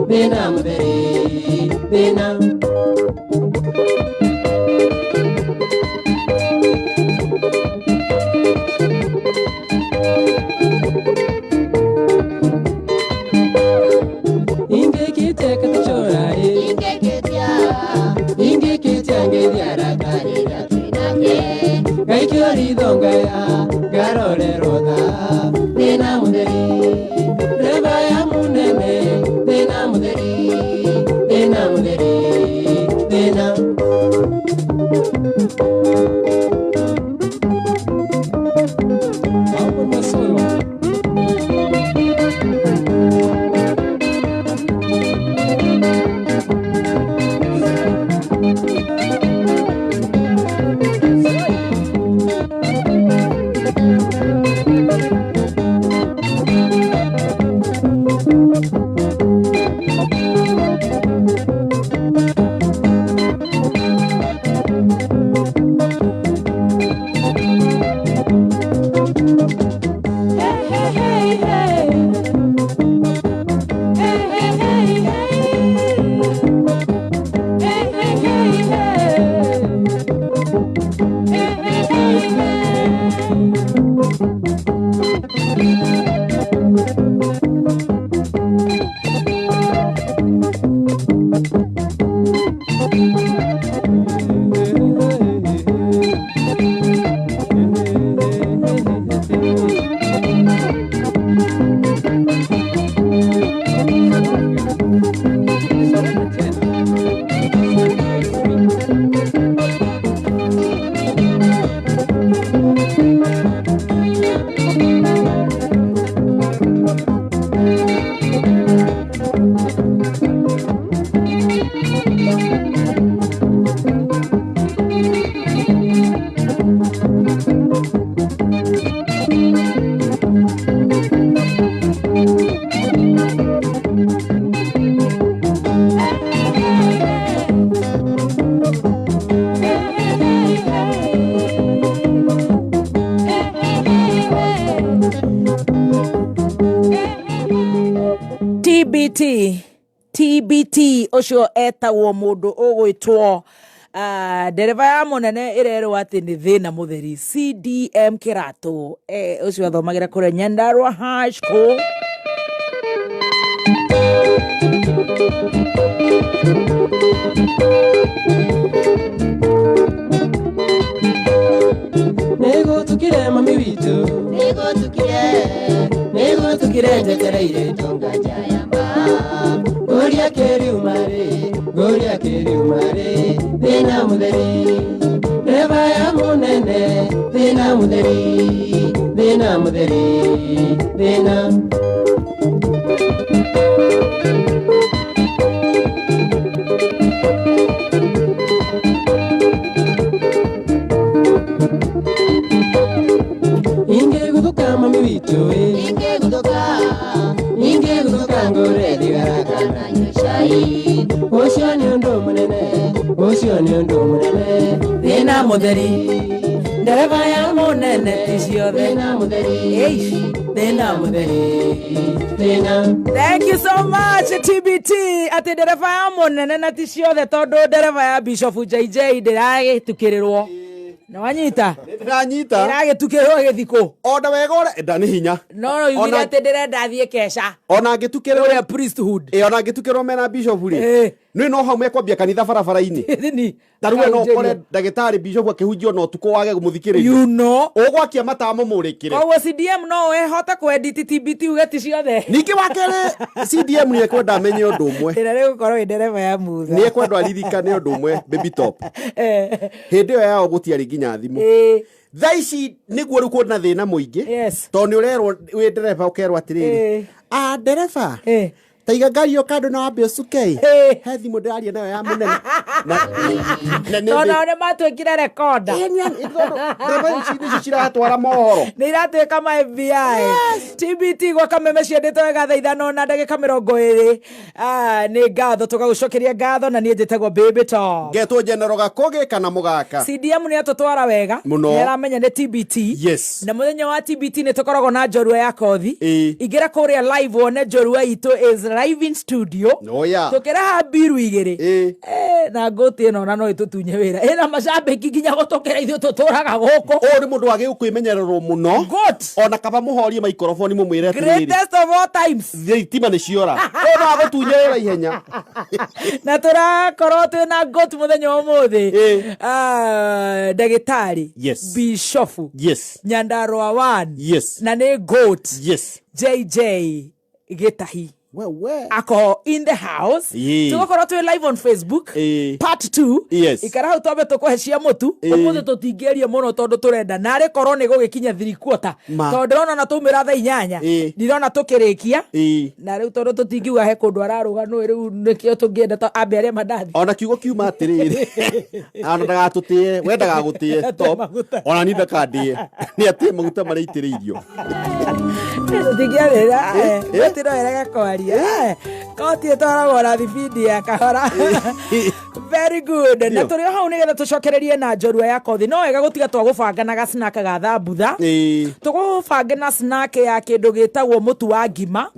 Thĩna mũtheri, thĩna. Ingĩkĩte katichora ĩ, ingĩkĩte ngĩthiara karĩra twĩnake, ngaikio ritho ngaya ngarorerwo tha. Thĩna mũtheri, ndereba ya mũnene, thĩna mũtheri, thĩna mũtheri, thĩna. Hapo Masolo. Hey, hey, hey, hey. Hey, hey, hey, hey. Hey, hey, hey, hey. Hey, hey, hey, hey. TBT TBT ũcio etagwo mũndũ ũgwĩtwo ndereba ya mũnene ĩrerwo atĩ nĩ thĩna mũtheri CDM Kĩratũ, ũcio athomagĩra kũrĩa Nyandarua High School. Nĩgũtukire mami witũ, nĩgũtukire, nĩgũtukire njetereire itonga njayamba, ngũria kĩriuma rĩ, ngũria kĩriuma rĩ, thĩna mũtheri, ndereba ya mũnene, thĩna mũtheri, thĩna mũtheri, thĩna. Ingĩguthũka mami witũ ĩ, ingĩguthũka, ingĩguthũka ngũre thigara kana nyue cai, ũcio nĩ ũndũ mũnene, ũcio nĩ ũndũ mũnene. Thĩna mũtheri, ndereba ya mũnene ti ciothe. Thĩna mũtheri. Eish. Thĩna mũtheri, thĩna. Thank you so much, TBT, atĩ ndereba ya mũnene na ti ciothe, tondũ ndereba ya Bishop JJ ndĩragĩtukĩrĩrwo, nĩ wanyita? Ndĩranyita. Ĩragĩtukĩrĩrwo gĩthikũ. Ona wega ũrĩa nda nĩ hinya. No oigire atĩ ndĩrenda thiĩ keca ona ngĩtukĩrĩrwo kũrĩa priesthood. Ĩ, ona ngĩtukĩrwo mena bishop rĩ, nĩ no hau mekwambia kanitha barabara-inĩ. Thini. Ta rĩu we no ũkore ndagĩtarĩ bishop akĩhunjia ona ũtukũ wage kũmũthikĩrĩria. You know. Ũgwakia matamo mũrĩkĩre. Koguo CDM no ĩhote kwenditi TBT uge ti ciothe. Ningĩ wa kerĩ, CDM nĩ ekwenda amenye ũndũ ũmwe. Ĩrĩa rĩgũkorwo ĩ ndereba ya mutha. Nĩ ekwenda aririkane ũndũ ũmwe, baby top. Hĩndĩ ĩyo yao gũtiarĩ nginya thimũ. Thaa ici nĩguo rĩu kwĩna thĩna mũingĩ. Tondũ nĩ ũrerwo wĩ ndereba, ũkerwo atĩrĩrĩ, a ndereba, taiga ngari ĩyo kando na wambe ũcuke ĩ. He thimũ ndĩraria nayo ya mũnene. Na nĩ Tondũ nao nĩ matuĩkire rekonda. Ĩ, tondũ ndereba ici nĩcio ciratwara mohoro. Nĩ iratuĩka ma FBI. TBT gwa Kameme ciendetwo wega thaa 5:20. Nĩ ngatho tũgagũcokeria ngatho, na niĩ njĩtagwo Baby Top. Ngetwo General Gakũgĩ kana Mũgaka. CDM nĩ atũtwara wega. Mũno. Nĩ aramenya nĩ TBT. Na mũthenya wa TBT nĩ tũkoragwo na njorua ya kothi. Ingĩra kũrĩa live wone njorua itũ is Live in studio. Oh, yeah. Tũkĩraha mbiru igĩrĩ. Eh, na ngũti ĩno ona no ĩtũtunye wĩra, ĩna macambĩki nginya gũtũkĩra ithuĩ tũtũraga gũkũ. Ũyũ nĩ mũndũ wagĩrĩirwo kwĩmenyererwo mũno. Goat. Ona kaba mũhorie maikoroboni mũmwĩre atĩrĩrĩ, Greatest of all times. Thitima nĩ ciora, ũyũ no agũtunye wĩra ihenya. Na tũrakorwo twĩna goat mũthenya wa ũmũthĩ. Ah, ndagĩtarĩ bishofu Nyandarua 1 na nĩ goat JJ Gĩtahi Wewe. Ako in the house. Tũgũkorwo twĩ live on Facebook part 2. Ikara hau twambe tũkũhe cia mũtu. Ũmũthĩ tũtingĩaria mũno tondũ tũrenda narĩ korwo nĩ gũgĩkinya 3/4. Ma. Tondũ ndĩrona ona twaumĩra thaa 8 ndirona tũkĩrĩkia. Na rĩu tondũ tũtingiuga he kũndũ ararũga nũĩ rĩu nĩkĩo tũngĩenda ambe arĩe mandathi. Ona kiugo kiuma atĩrĩrĩ, ona ndagatũtĩe, we ndagagũtĩe Atĩe maguta. Ona ni ndakandĩe, nĩ atĩe maguta marĩa aitĩrĩirio. Tũtingĩarĩra gũtirĩ werega kwaria koti ĩtwaragwo na thibindi ya kahora. Very good. Na Ndio. tũrĩ o hau nĩgetha tũcokererie na njorua ya kothi, no wega gũtiga twagũbanga na gacinaka ga thambutha. Tũgũbange na snack ya kĩndũ gĩtagwo mũtu wa ngima.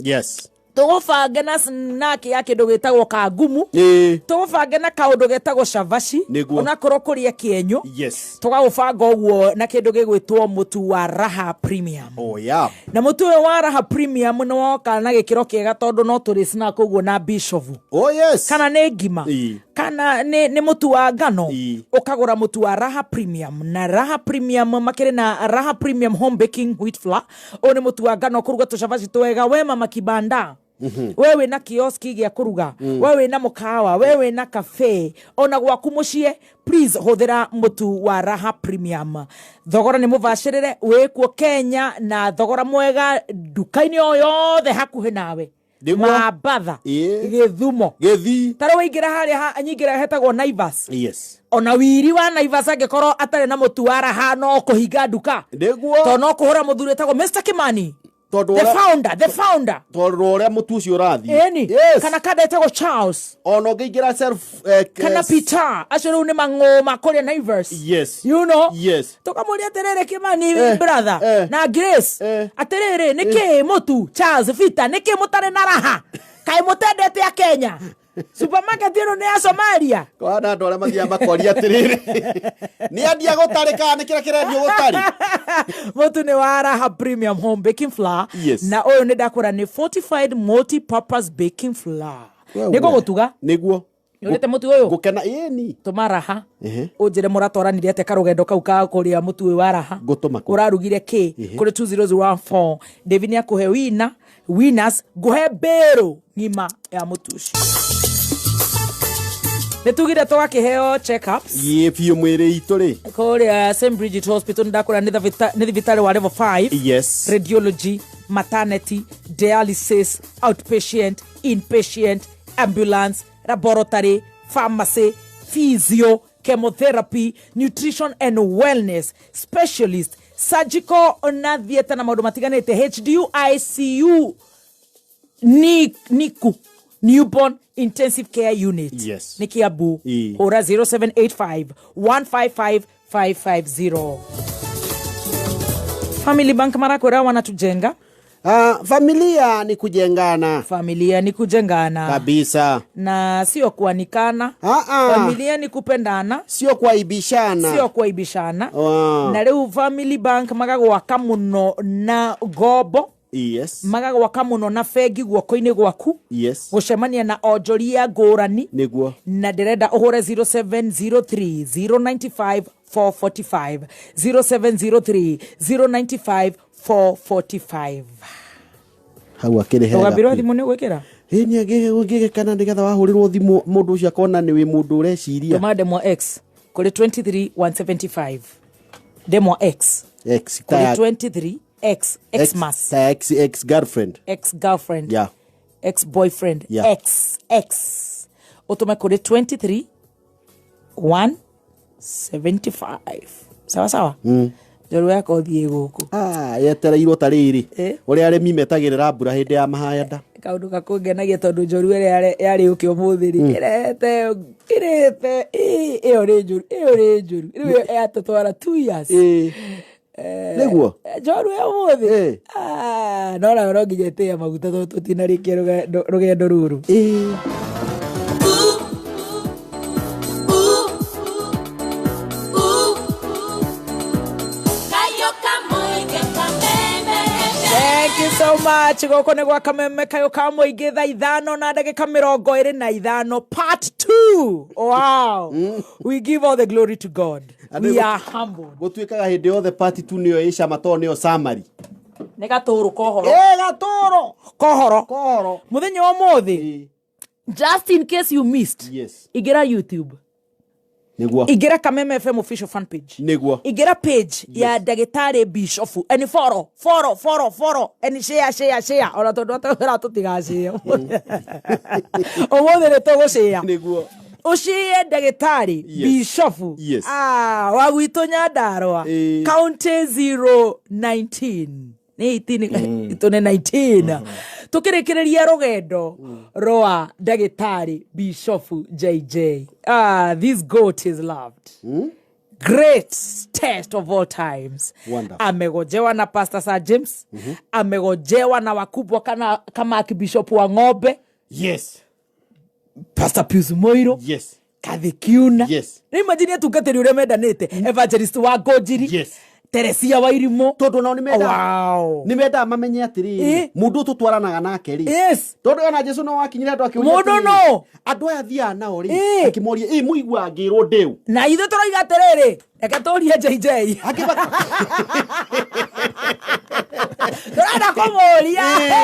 Tũgũbange na snack ya kĩndũ gĩtagwo kangumu. Tũgũbange na kaũndũ getagwo cabaci. Onakorwo kũrĩa kĩenyũ. Tũgagũbanga ũguo na kĩndũ gĩgwĩtwo mũtu wa Raha Premium. Oh yeah. Na mũtu ũyũ wa Raha Premium nĩ woka na gĩkĩro kĩega tondũ no tũrĩ snack ũguo na bishovu. Oh yes. Kana nĩ ngima. Kana nĩ mũtu wa ngano. Ũkagũra mũtu wa Raha Premium. Na Raha Premium makĩrĩ na Raha Premium Home Baking Wheat Flour. Ũyũ nĩ mũtu wa ngano kũruga tũcabaci twega we mama kibanda. We wĩna kioski gĩa kũruga, we wĩna mũkawa, we wĩna cafe, ona gwaku mũciĩ, please hũthĩra mũtu wa Raha Premium. Thogora nĩ mũbacĩrĩre, wĩkuo Kenya na thogora mwega nduka-inĩ o yothe hakuhĩ nawe. Mambatha, Gĩthumo, Gĩthii. Ta rĩu waingĩra harĩa nyingĩra hetagwo Naivas. Ona wiri wa Naivas angĩkorwo atarĩ na mũtu wa Raha no kũhinga nduka. Tondũ no kũhũra mũthuri wĩtagwo Mr. Kimani. Tondũ The ũrĩa- founder, the founder. Tondũ ũrĩa mũtu ũcio ũrathiĩ. Ĩni. Kana kanda ĩtagwo Charles. Ona ũngĩingĩra self, Kana Peter. Acio rĩu nĩ mang'ũma kũrĩa Naivas. You know? Tũkamũria atĩrĩrĩ Kimani, brother, na Grace. Atĩrĩrĩ, nĩkĩ mũtu Charles, Peter, nĩkĩ mũtarĩ na Raha? Kaĩ mũtendete a Kenya? Supermarket ĩno nĩ ya Somalia. Kwa na andũ arĩa mathiaga makoria atĩrĩrĩ, nĩ andia gũtarĩ kana nĩ kĩrĩa kĩrendio gũtarĩ? Mũtu nĩ wa Raha Premium Home Baking Flour. Na ũyũ nĩ ndakwĩra nĩ fortified multi-purpose baking flour. Wewe. Nĩ ngũgũtuga. Nĩguo. Nĩũrĩte mũtu ũyũ? Ngũkena, ĩni. Tũma Raha. Ũnjĩre mũratwaranire atĩa karũgendo kau ka kũrĩa mũtu ũyũ wa Raha. Ngũtũma kũ? Ũrarugire kĩ? Kũrĩ 2014. David nĩ akũhe wina, winners, ngũhe mbĩrũ ng'ima ya mũtu ũcio. Nĩ tugire tũgakĩheo check-ups. Ĩ biũ mwĩrĩ itũ rĩ. Kũrĩa St. Bridget Hospital nĩ ndakwĩra nĩ thibitarĩ wa level 5. Radiology, maternity, dialysis, outpatient, inpatient, ambulance, laboratory, pharmacy, physio, chemotherapy, nutrition and wellness, specialist, surgical na theatre na maũndũ matiganĩte, HDU, ICU, NICU, newborn intensive care unit. Nĩ Kiambu. Hũra 0785 155 550. Family Bank marakwĩra wanatujenga. Familia ni kujengana. Familia ni kujengana. Kabisa. Na sio kuanikana. Familia ni kupendana. Sio kuaibishana. Sio kuaibishana. Na rĩu Family Bank magagwaka mũno na ngombo. Magagwaka mũno na bengi guoko-inĩ gwaku. Gũcemania na onjoria ngũrani. Na ndĩrenda ũhũre 0703 095 445. 0703 095 445. Hau akĩrĩ hega Tũgambĩrwo biũ. thimũ nĩ ũgwĩkĩra? Ĩ, nĩ ũngĩgĩkena nĩgetha wahũrĩrwo thimũ mũndũ ũcio akona nĩ wĩ mũndũ ũreciria. Tũma ndemwa X kũrĩ 23175. Ndemwa X. X, Kũrĩ ta ya 23 X, X, Xmas. ta ex, ex girlfriend. Ex girlfriend. Ex boyfriend. X, X. Ũtũme kũrĩ 23 175. Sawa sawa? Njorua yakwa ũthiĩ gũkũ. Yetereirwo ta rĩrĩ. Ũrĩa arĩmi metagĩrĩra mbura hĩndĩ ya mahanda. Kaũndũ gakũngenagia tondũ njorua ĩrĩa yarĩ ũkĩ ũmũthĩ rĩ, ĩrehete, ĩyo nĩ njũru, ĩyo nĩ njũru. Rĩu ĩyo yatũtwara 2 years. Nĩguo. Njoru ya ũmũthĩ. Eh. Ah, no nayo no nginya ĩtĩe maguta tondũ tũtinarĩkia rũgendo rũrũ. Ĩĩ. Thank you so much. Gũkũ nĩ gwa Kameme kayũ ka mũingĩ thaa 5 na ndagĩka 25 part 2. Wow. We give all the glory to God. Andũ We are humbled. Gũtuĩkaga hĩndĩ yothe part 2 nĩyo ĩ cama tondũ nĩyo summary. Nĩ gatũrũ kohoro. Ĩ gatũrũ. Kohoro. Kohoro. Mũthenya wa ũmũthĩ. Ĩ. Just in case you missed. Yes. Ingĩra YouTube. Nĩguo. Ingĩra Kameme FM official fan page. Nĩguo. Ingĩra page ya ndagĩtarĩ Bishofu and follow follow follow follow and share share share ona tondũ atwĩra tũtigacĩe ũmũthĩ nĩ tũgũcĩa Nĩguo. ũcie ndagĩtarĩ Yes. Bishofu Yes. ah, wa gwitũ Nyandarũa Ĩĩ. county 019 nĩ 18 itũ nĩ 19 tũkĩrĩkĩrĩria rũgendo rwa ndagĩtarĩ Bishofu JJ. Ah, this goat is loved. Great test of all times. Wonderful. Amegojewa na Pastor Sir James. Amegojewa na wakubwa kama akibishopu wa ng'ombe. Yes. Pastor Pius Moiro. Yes. Kathikiuna. Yes. Rĩu imagine atungatĩri ũrĩa mendanĩte. Evangelist wa Ngũnjiri. Yes. Teresia wa Irimũ. Tondũ nao nĩmendaga Wow. nĩmendaga mamenye atĩrĩrĩ Ĩ. mũndũ ũyũ tũtwaranaga nake rĩ Yes. tondũ ona Jesu no wakinyire andũ akĩũria Mũndũ atĩrĩrĩ, nũ? andũ aya thiaga nao rĩ Ĩ. akĩmoria ĩ mũiguaga ngĩrwo ndĩũ Na ithuĩ tũroiga atĩrĩrĩ, reke tũrie JJ. Tũrenda kũmũria. Ĩ.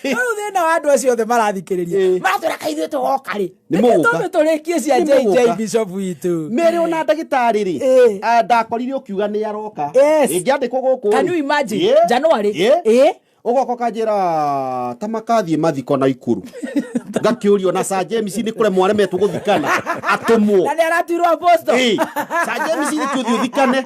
Rĩu thĩna wa andũ acio othe marathikĩrĩria. Ĩ. Maratwĩra kaĩ ithuĩ tũgoka rĩ. Nĩ Reke mũgũka. tũmbe tũrĩkie cia Nĩ JJ mũgũka. Bishop witũ. Mary ona ndagĩtarĩ rĩ Ĩ. ah, ndakorire ũkiuga nĩ aroka Yes. ĩngĩandĩkwo gũkũ Can rĩ. you imagine? Ĩ. January. Ĩ. Ĩ. Ũgoka ũkanjĩra ta makathiĩ mathiko na ikuru ngakĩũrio na Sir James nĩ kũremwo aremetwo gũthikana atũmwo Na nĩ aratuirwo apostle. Ĩ, Sir James nĩ kĩũthiĩ ũthikane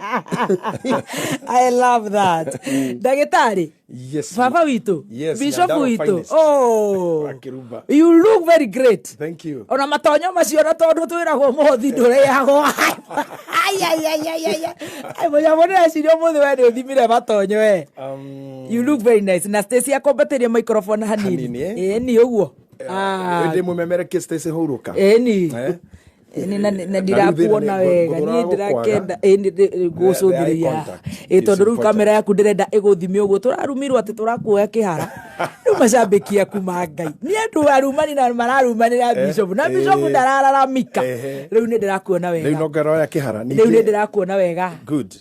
I love that. Ndagĩtarĩ. Yes. Baba witũ. Yes, Bishop Nyandarua witũ. finest. Oh. Wakĩrumba. You look very great. Thank you. Ona matonyo macio na tondũ twĩragwo mũhothi ndũrĩagwo. Ai ai ai ai ai. Ai mũnyamũ ndĩreciria ũmũthĩ we nĩ ũthimire matonyo we. You look very nice. Na Stacy akombatĩrie microphone hanini. Hanini, eh? Ĩni ũguo. Ah. Ndĩ mũmemerekie Stacy Hũrũka. Ĩni. Eh? Ĩni na Na rĩu ndirakuona thĩna nĩ wega ngũthũraga niĩ ndĩrakenda gũkwaga. ĩni The eye ngũcũthĩrĩria contact ĩ is tondũ rĩu important. kamera yaku ndĩrenda ĩgũthime ũguo tũrarumirwo atĩ tũrakuoya kĩhara rĩu macambĩki aku ma Ngai nĩ andũ arumani na mararumanĩra bishop na bishop ndarararamika Ehe. rĩu nĩ ndĩrakuona Rĩu wega no ngaroya kĩhara. rĩu nĩ ndĩrakuona wega Good.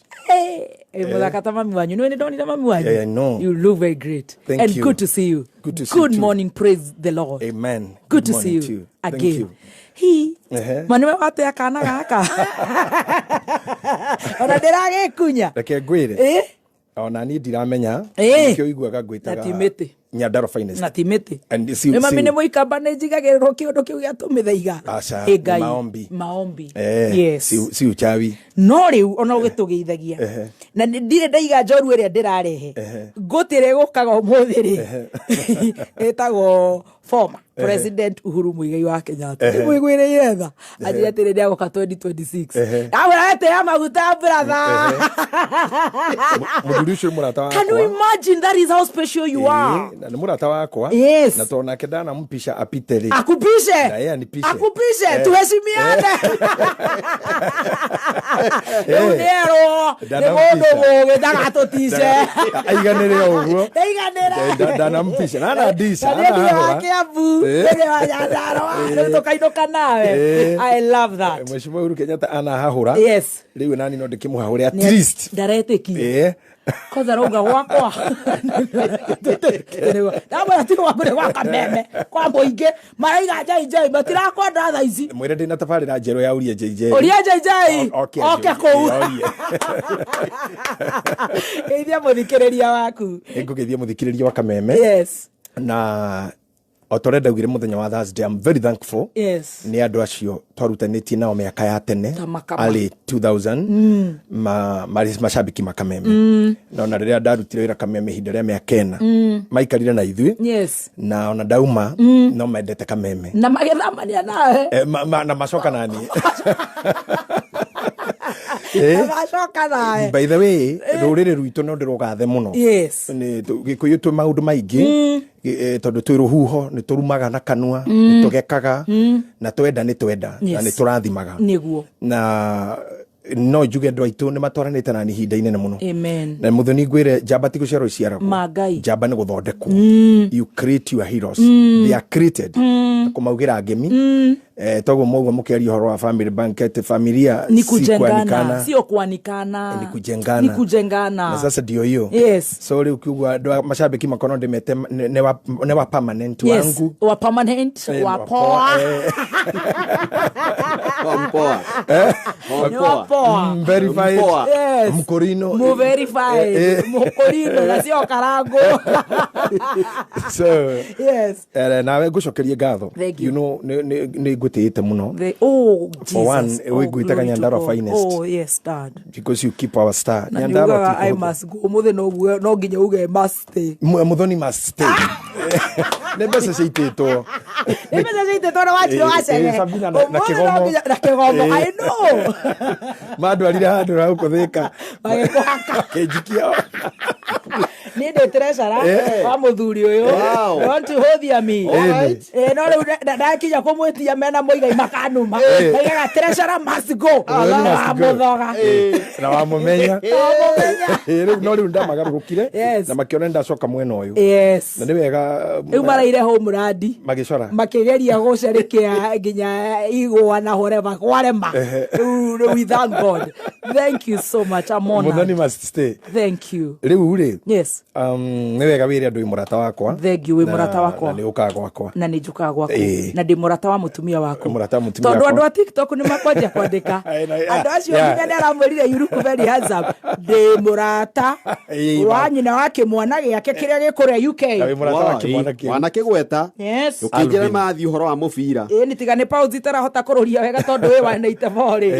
Eh, mũthaka ta mami wanyu nĩ nĩ ndonire mami wanyu Yeah, I know. You look very great. Thank And you. good to see you. Good to see you Good too. morning, praise the Lord. Amen. Good to see morning you, to you. Thank again. you. Hi. Ehe. Ma nĩwe watea kana gaka ona ndĩragĩkunya Reke ngwĩre. Ĩ? Ona niĩ ndiramenya. Ĩ. Nĩkĩo ũiguaga ngwĩtaga. Na ti mĩtĩ. Nyandarua finest. Na ti mĩtĩ And si- nĩ mami si- nĩ mũikamba nĩ njigagĩrĩrwo kĩũndũ kĩu gĩa tũmĩthaiga Aca, Ĩ nĩ Ngai. maombi. maombi Eh, yes si uchawi. No rĩu ona ũgĩtũgeithagia na nĩ- ndirĩ ndaiga njoru ĩrĩa ndĩrarehe ngũtĩ ĩrĩa ĩgũkaga ũmũthĩ rĩ ĩtagwo former President Uhuru Muigai wa Kenyatta mũiguĩrĩire tha anjĩre atĩrĩ nĩagoka 2026 ndamwĩra etĩya maguta brother. Mũthuri ũcio nĩ mũrata wakwa. Can you imagine that is how special you are? Ĩĩ, na nĩ mũrata wakwa. Yes. Na tondũ nake ndanampisha apite rĩ. Akupishe. Na yeye anipishe. Akupishe Eh. tuheshimiane. Rĩu nĩerwo nĩ mũndũ mũgĩ ndagatũtice. Aiganĩre o ũguo. Ndaiganĩra. Ndanampisha. Na anandisha. Na niĩ ndiĩ wa anahahũra. Kiambu Eh. nĩ wa Nyandarua rĩu tũkainũka nawe. Eh. I love that. Mheshimiwa Uhuru Kenyatta anahahũra. Yes. Rĩu nani no ndĩkĩmũhahũre at least. Ndaretĩkia. Eh. Kwanza rauga gwakwa ndamwĩra ti gwaku nĩ gwa Kameme kwa mũingĩ maraiga JJ matirakwenda thaa ici. Mwĩre ndĩna tabarĩra njerũ ya Ũria JJ. Ũria JJ Oke oke anjũrie. kũu. Orie. Geithia mũthikĩrĩria waku. Nĩngũgeithia mũthikĩrĩria wa Kameme. Yes. Na o ta ũrĩa ndaugire mũthenya wa Thursday, I'm very thankful. Yes. Nĩ andũ acio twarutanĩtie nao mĩaka ya tene Ta Makama. early 2000 marĩ macambĩki ma Kameme. Na ona rĩrĩa ndarutire wĩra Kameme ihinda rĩa mĩaka 4 maikarire na ithuĩ. Yes. Na ona ndauma no mendete Kameme. Na magĩthamania nawe. Eh, na macoka naniĩ. Eh, Magacoka nawe. By the way, rũrĩrĩ rwitũ no ndĩrũgathe mũno. Yes. Nĩ Gĩkũyũ twĩ maũndũ maingĩ, tondũ twĩ rũhuho, nĩ tũrumaga na kanua, nĩ tũgekaga, na twenda nĩ twenda, na Yes. nĩ tũrathimaga. Nĩguo. Na no njuge andũ aitũ nĩ matwaranĩte na niĩ ihinda inene mũno. Amen. Na Muthoni, ngwĩre, njamba ti gũciarwo iciaragwo. Ma Ngai. Njamba nĩ gũthondekwo. You create your heroes. They are created. Kũmaugĩra ngemi. Toguo mwaigua mũkĩaria ũhoro wa family banquet, familia Ni si kujengana, kuanikana. sio kuanikana. Ni kujengana. Ni kujengana. Na sasa ndio hiyo. Yes. So rĩu kiugo andũ a mashabiki makorwo ndĩmete nĩ wa permanent Yes. wangu. Wa permanent, wa wa poa. poa. Wa mpoa. Wa Ni wa mpoa. poa. Verified. Mpoa. Yes. Mkorino. Mu verified. Mukorino na sio karango. So Yes. nawe ngũcokerie ngatho. Thank you. You know, nĩ ngũtĩĩte mũno. Oh, Jesus. For one, Oh, we ngwĩtaga glory to Nyandarua God. finest. Oh, yes, Dad. Because you keep our star. Na Nyandarua niugaga ti I kũhũthũ. must go. Ũmũthĩ no uge, no nginya uge must stay. Muthoni must stay. Nĩ mbeca ciaitĩtwo. Nĩ mbeca ciaitĩtwo nĩ Wanjirũ wa Chege. Sabina na Ũmũthĩ no Kĩgomo. na Kĩgomo. I know. Mandwarire handũ na gũkũ Thĩka. Magĩkũhaka. Makĩnjikia. Niĩ ndĩ treasurer wa mũthuri ũyũ. Wow. Don't hũthia me. Alright. No rĩu ndakinya kũmwĩtia mena mũigai makanuma. Maigaga treasurer must go. Muthoni must go. Wamũthoga. Na wamũmenya. Wamũmenya. Rĩu no rĩu ndamagarũrũkire Yes. na makĩona nĩndacoka mwena ũyũ. Yes. Na nĩ wega. Rĩu maraire homeland. Magĩcora. Makĩgeria gũcerekea nginya igwa na whatever kwarema. Rĩu we thank God. Thank you so much. I'm Muthoni honored. must stay. Thank you. Rĩu rĩ, Yes. nĩ wega wĩre andũ wĩ mũrata wakwa. Thank you, wĩ mũrata wakwa. Na nĩ ũkaga gwakwa. Na nĩ njũkaga gwaku. Na ndĩ mũrata wa mũtumia waku. Mũrata wa mũtumia tondũ wakwa. andũ a TikTok nĩ makwanjia kwandĩka. Andũ acio nginya nĩ aramwĩrire, "You look very handsome." Ndĩ mũrata wa nyina wa kĩmwana gĩake kĩrĩa gĩkũrĩa UK. Na wĩ mũrata wa kĩmwana kĩu. Wanakĩgweta. Yes. Ũkĩnjĩra Alvin. mathiĩ ũhoro wa mũbira. Ĩ nĩ tiga nĩ pause itarahota kũrũria wega tondũ wĩ wa 94 rĩ.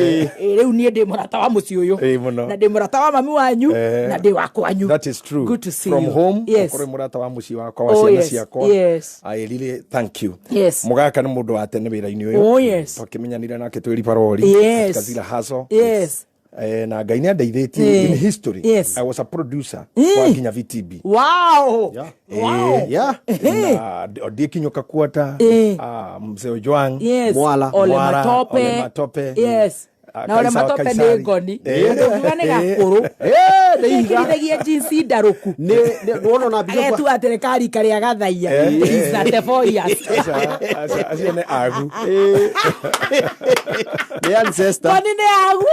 Ĩ, rĩu niĩ ndĩ mũrata wa mũciĩ ũyũ. Ĩ, mũno. Na ndĩ mũrata wa mami wanyu na ndĩ wa kwanyu. That is true. Good to see From you. home, Yes. ũkorwo wĩ mũrata wa mũciĩ wakwa, wa Oh, ciana yes. ciakwa. Yes. I really thank you. Yes. Mũgaka nĩ mũndũ wa tene wĩra-inĩ ũyũ. Oh, yes. Twakĩmenyanire nake twĩ Riparori. Yes. Katika zile hustle. Yes. Na Ngai nĩ andeithĩtie in history. Yes. I was a producer wa nginya VTB. Wow. Wow. Yeah. Na Odie Kakuata, Mzee Ojwang. Yes. Mwala. Ole Mwala, Matope. Ole Matope. Yes. Na Ole Kaisa wa Matope nĩ Kaisari. ngoni. Ũngiuga nĩ gakũrũ. Nĩ ihiga. Ekĩrithagia jeans ndarũku. Nĩ wona ona mbica Agetua atĩ nĩ karika rĩa gathaia. He's 34 years. Acio nĩ agu. Nĩ ancestor. Ngoni nĩ agu.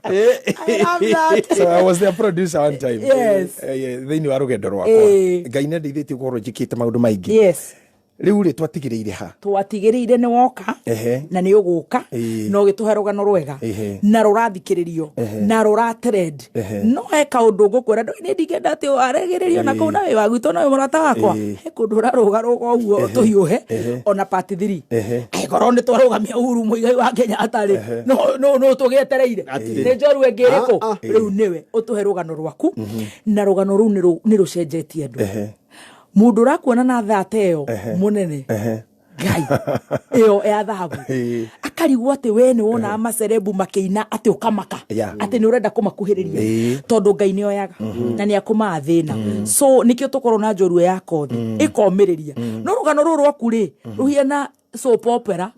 I love that. So I was their producer one time. Yes. Yeah, thĩinĩ wa rũgendo rwakwa. Ngai nĩ andeithĩtie gũkorwo njĩkĩte maũndũ maingĩ. Yes. Rĩu rĩ, twatigĩrĩire ha? Twatigĩrĩire nĩ woka na nĩ ũgũka na ũgĩtũhe rũgano rwega na rũrathikĩrĩrio na rũratrend. No he kaũndũ ngũkwĩra, ndũĩ nĩ ndingĩenda atĩ aregĩrĩrio na kũu na wĩ wa gwitũ na wĩ mũrata wakwa. He kũndũ ũrarũgarũga ũguo tũhiũhe ona part 3. Angĩkorwo nĩ twarũgamia Uhuru Muigai wa Kenyatta rĩ, no tũgĩetereire nĩ njorua ĩngĩ ĩrĩkũ? Rĩu nĩwe ũtũhe rũgano rwaku, na rũgano rũu nĩ rũcenjetie andũ. Mũndũ ũrakuona na thata ĩyo mũnene ngai ĩyo ya thahabu, akarigwo atĩ we nĩ wonaga macerebu makĩina atĩ ũkamaka atĩ nĩ ũrenda kũmakuhĩrĩria, tondũ Ngai nĩ oyaga na nĩ akũmaga thĩna. So nĩkĩo tũkorwo na njorua ya kothi ĩkomĩrĩria. No rũgano rũrũ rwaku rĩ, rũhiana soap opera.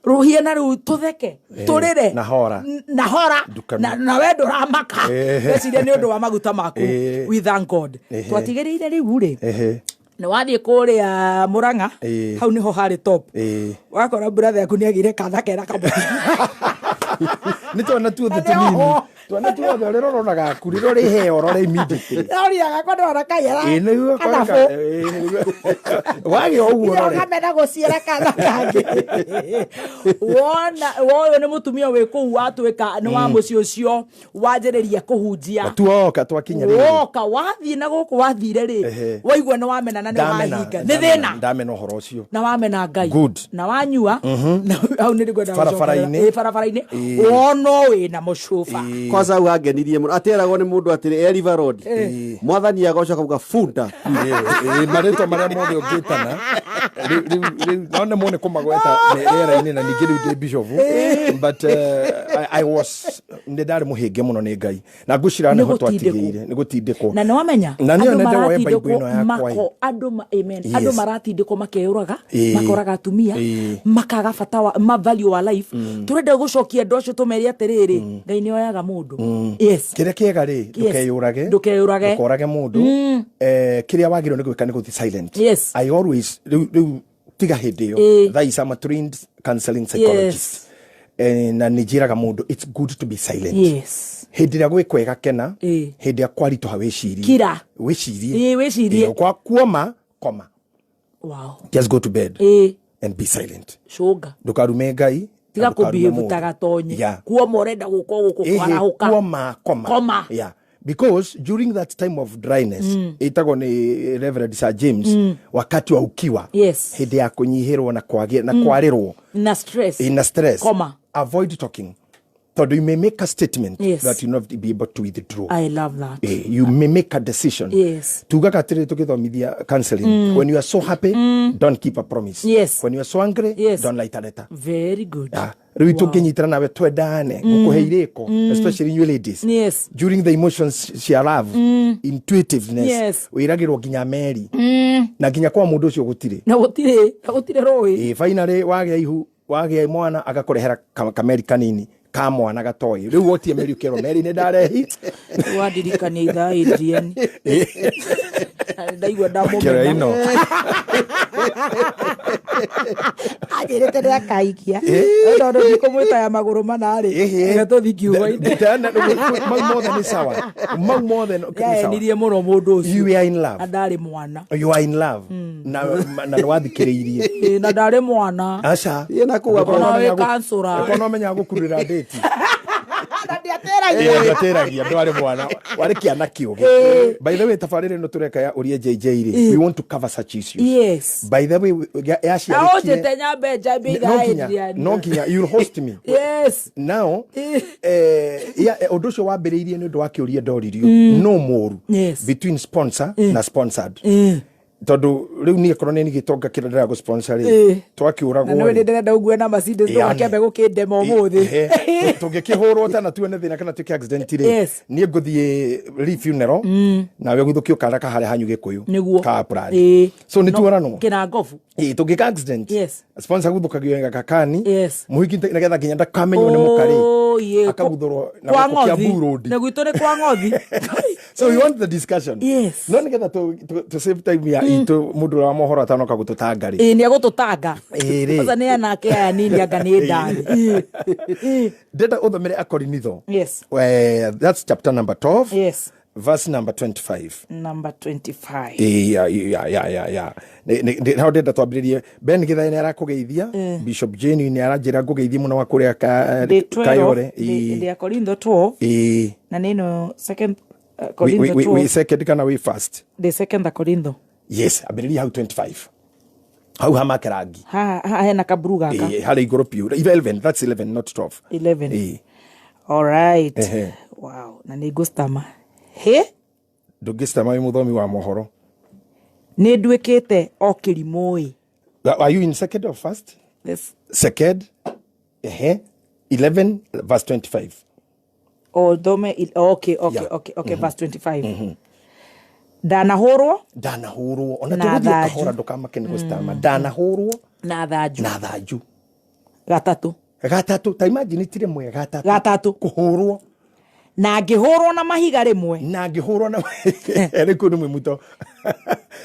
Rũhiana rĩu tũtheke, tũrĩre. Na hora. Na hora. Ndukanu. Na we ndũramaka. Meciria nĩ ũndũ wa maguta maku. We thank God. Twatigĩrĩire rĩu rĩ, nĩ wathiĩ kũrĩa Mũrang'a. Hau nĩho harĩ top. Wakora brother yaku nĩ agĩire kana kena kamwe. Nĩ twana tuothe Na nĩ tũnini. oho. Twana tuothe rĩrĩa ũrona gaku rĩrĩa ũrĩheo rore immediately. Noria gakwa ndona kaiyara. Nĩguo. Kanabũ. Wagĩa ũguo rore. Kamena gũciara kana kangĩ. Wona woyũ nĩ mũtumia wĩ kũu watuĩka nĩ wa mũciĩ ũcio wanjĩrĩria kũhunjia. Tuoka twakinya rĩrĩ. Woka wathiĩ na gũkũ wathire rĩ, waigua nĩ wamena na nĩ Ndamena. wahinga nĩ thĩna. Ndamena ũhoro ũcio. Na wamena Ngai. Good. Na wanyua na hau nĩ ngwenda Barabara-inĩ. gũcokerera. Ĩ, barabara-inĩ wona wĩna mũcuba. Kwanza hau angenirie mũno ateragwo nĩ mũndũ atĩrĩ e River Road, mwathani agocoka kuga bunda. Marĩtwa marĩa mothe ũngĩtana. Rĩu no nĩ mone kũmagweta rĩera-inĩ na ningĩ rĩu ndĩ bishop, but I was, nĩ ndarĩ mũhĩnge mũno nĩ Ngai na ngwĩciria Nĩ nĩho gũtindĩkwo. twatigĩire nĩ gũtindĩkwo. Na nĩwamenya Na nĩyo andũ nende woe Bible maratindĩkwo ĩno yakwa ĩ. mako andũ amen. Yes. Andũ maratindĩkwo makeyũraga, makoraga atumia, makaga bata wa ma value wa life. Tũrenda gũcokia andũ acio, tũmere atĩrĩrĩ, Ngai nĩ oyaga mũndũ. Yes. Kĩrĩa kĩega rĩ, ndũkeyũrage. Ndũkeyũrage. Ndũkorage mũndũ. Kĩrĩa wagĩrĩirwo nĩ gwĩka nĩ gũthiĩ silent. I always, rĩu tiga hĩndĩ ĩyo, thaa ici I'm a trained counseling psychologist. Na nĩ njĩraga mũndũ it's good to be silent. Hĩndĩ ĩrĩa gwĩ kwega kena, hĩndĩ ĩrĩa kwaritũha wĩcirie. Kira. Wĩcirie. Wĩcirie. Kwa kuoma koma. Just go to bed and be silent. Cũnga. Ndũkarume Ngai Tiga na ndũkarume kũbehave mũndũ. ta gatonye. Kuoma ũrenda gũka gũkũ kwarahũka. Kuoma koma. Koma. Yeah, because during that time of dryness, ĩtagwo nĩ Reverend Sir James wakati wa ukiwa, hĩndĩ ya kũnyihĩrwo na kwagĩ na kwarĩrwo na stress, in a stress, Koma. avoid talking, tondũ you may make a statement that you not be able to withdraw. I love that. You may make a decision. Tugaga atĩrĩ tũgĩthomithia counseling, when you are so happy, don't keep a promise. When you are so angry, don't write a letter. Very good. Ah, rĩu tũngĩnyitana nawe twendane, ngũkũhe irĩko, especially you ladies, during the emotions cia love, intuitiveness, wĩragĩrwo nginya meri na nginya kwa mũndũ ũcio gũtirĩ. Na gũtirĩ rũĩ. Finally wagĩa ihu, wagĩa mwana, agakũrehera kameri kanini ka mwana gatoĩ. Rĩu wotie meri, ũkerwo meri nĩ ndarehi. Wandirikania ithaa Adrian. Na ndaigua Kĩro ndamũmena. ĩno. Anjĩrĩte nĩ akaikia tondũ ndikũmwĩta ya magũrũ mana rĩ, reke tũthiĩ kiugo-inĩ. Mau mothe nĩ sawa, mau mothe nĩ sawa. Yaenirie mũno mũndũ ũcio. You are in love. Na ndarĩ mwana. You are in love na nĩ wathikĩrĩirie. Na ndarĩ mwana. Aca. Ĩ, na kũu Ndũkorwo Ona no wĩ menya kansũra. ndũkorwo no menya gũkurĩra ndĩti. Na ndiatĩragia. Ndiatĩragia, ndwarĩ mwana, warĩ kĩana kĩũgĩ. By the way, tabarĩra ĩno tũreka ya ũrie JJ rĩ, we want to cover such issues. By the way, Na yaciarĩkire ũnjĩte nyambe njambie no ithaa nginya Adrian. No nginya you'll host me. Now ũndũ ũcio wambĩrĩirie nĩ ũndũ wa kĩũria ndoririo no mũru between sponsor na sponsored, tondũ rĩu niĩ korwo nĩ niĩ gĩtonga kĩrĩa ndĩra gũ-sponsor rĩ, Na twakĩũragwo nĩwe rĩ. nĩ ndĩrenda ũgue na Mercedes, ndũgakĩambe gũkĩndema ũmũthĩ. Tũngĩkĩhũrwo tana tuone thĩna kana tuĩke accident rĩ, niĩ ngũthiĩ re funeral nawe gũthũkio kana kaharĩa hanyu gĩkũyũ Nĩguo. ka brand. So nĩ No, tuoranwo. kĩnangobu. Tũngĩka accident, sponsor guthũkagio gakakani, mũhiki nĩgetha nginya ndakamenywo nĩ mũkarĩ, Oh, yeah. akaguthũrwo na Kwa gũkũ kĩa ng'othi. road. Na gwitũ nĩ kwa ng'othi. So we want the discussion. No nĩgetha to save time ya itũ, mũndũ ũrĩa wa mohoro atanoka gũtũtanga rĩ. Ĩ, nĩ egũtũtanga. Ĩ, rĩ. Kwanza nĩ anake aya nini, anga nĩ ndani. Ndĩrenda ũthomere Akorinitho. That's chapter number 12, verse number 25. Number 25. Yeah. Hau ndĩrenda twambĩrĩrie. Ben Gĩthaĩ nĩ arakũgeithia, Bishop Jane nĩ aranjĩra ngũgeithie mũno wa kũrĩa Ndĩ 12, Kayore. Ndĩ Akorintho 12. Na nĩ ĩno second Korintho Wĩ 12. second kana wĩ first? Ndĩ second Akorintho. Yes, ambĩrĩria hau 25, hau hamake rangi. Haha hena kaburu gaka. Ĩ, harĩa igũrũ piũ. 11, that's 11, not 12. 11. Ĩ. All right. Wow, na nĩ ngũstama he. Ndũngĩcitama, wĩ mũthomi wa mohoro. Nĩ nduĩkĩte o kĩrimũ ĩ. Are you in second or first? This Second. 11 verse 25. O thome okay. Okay, verse 25. Ndanahũrwo Ndanahũrwo ona na tũgũthiĩ thanju. kahora, ndũkamake nĩ gũcitama. Ndanahũrwo na thanju na thanju gatatũ. Gatatũ, ta imagine, ti rĩmwe, gatatũ. Gatatũ. Kũhũrwo. Na ngĩhũrwo na mahiga rĩmwe. Na ngĩhũrwo na rĩ kũu nĩ mwĩmuto.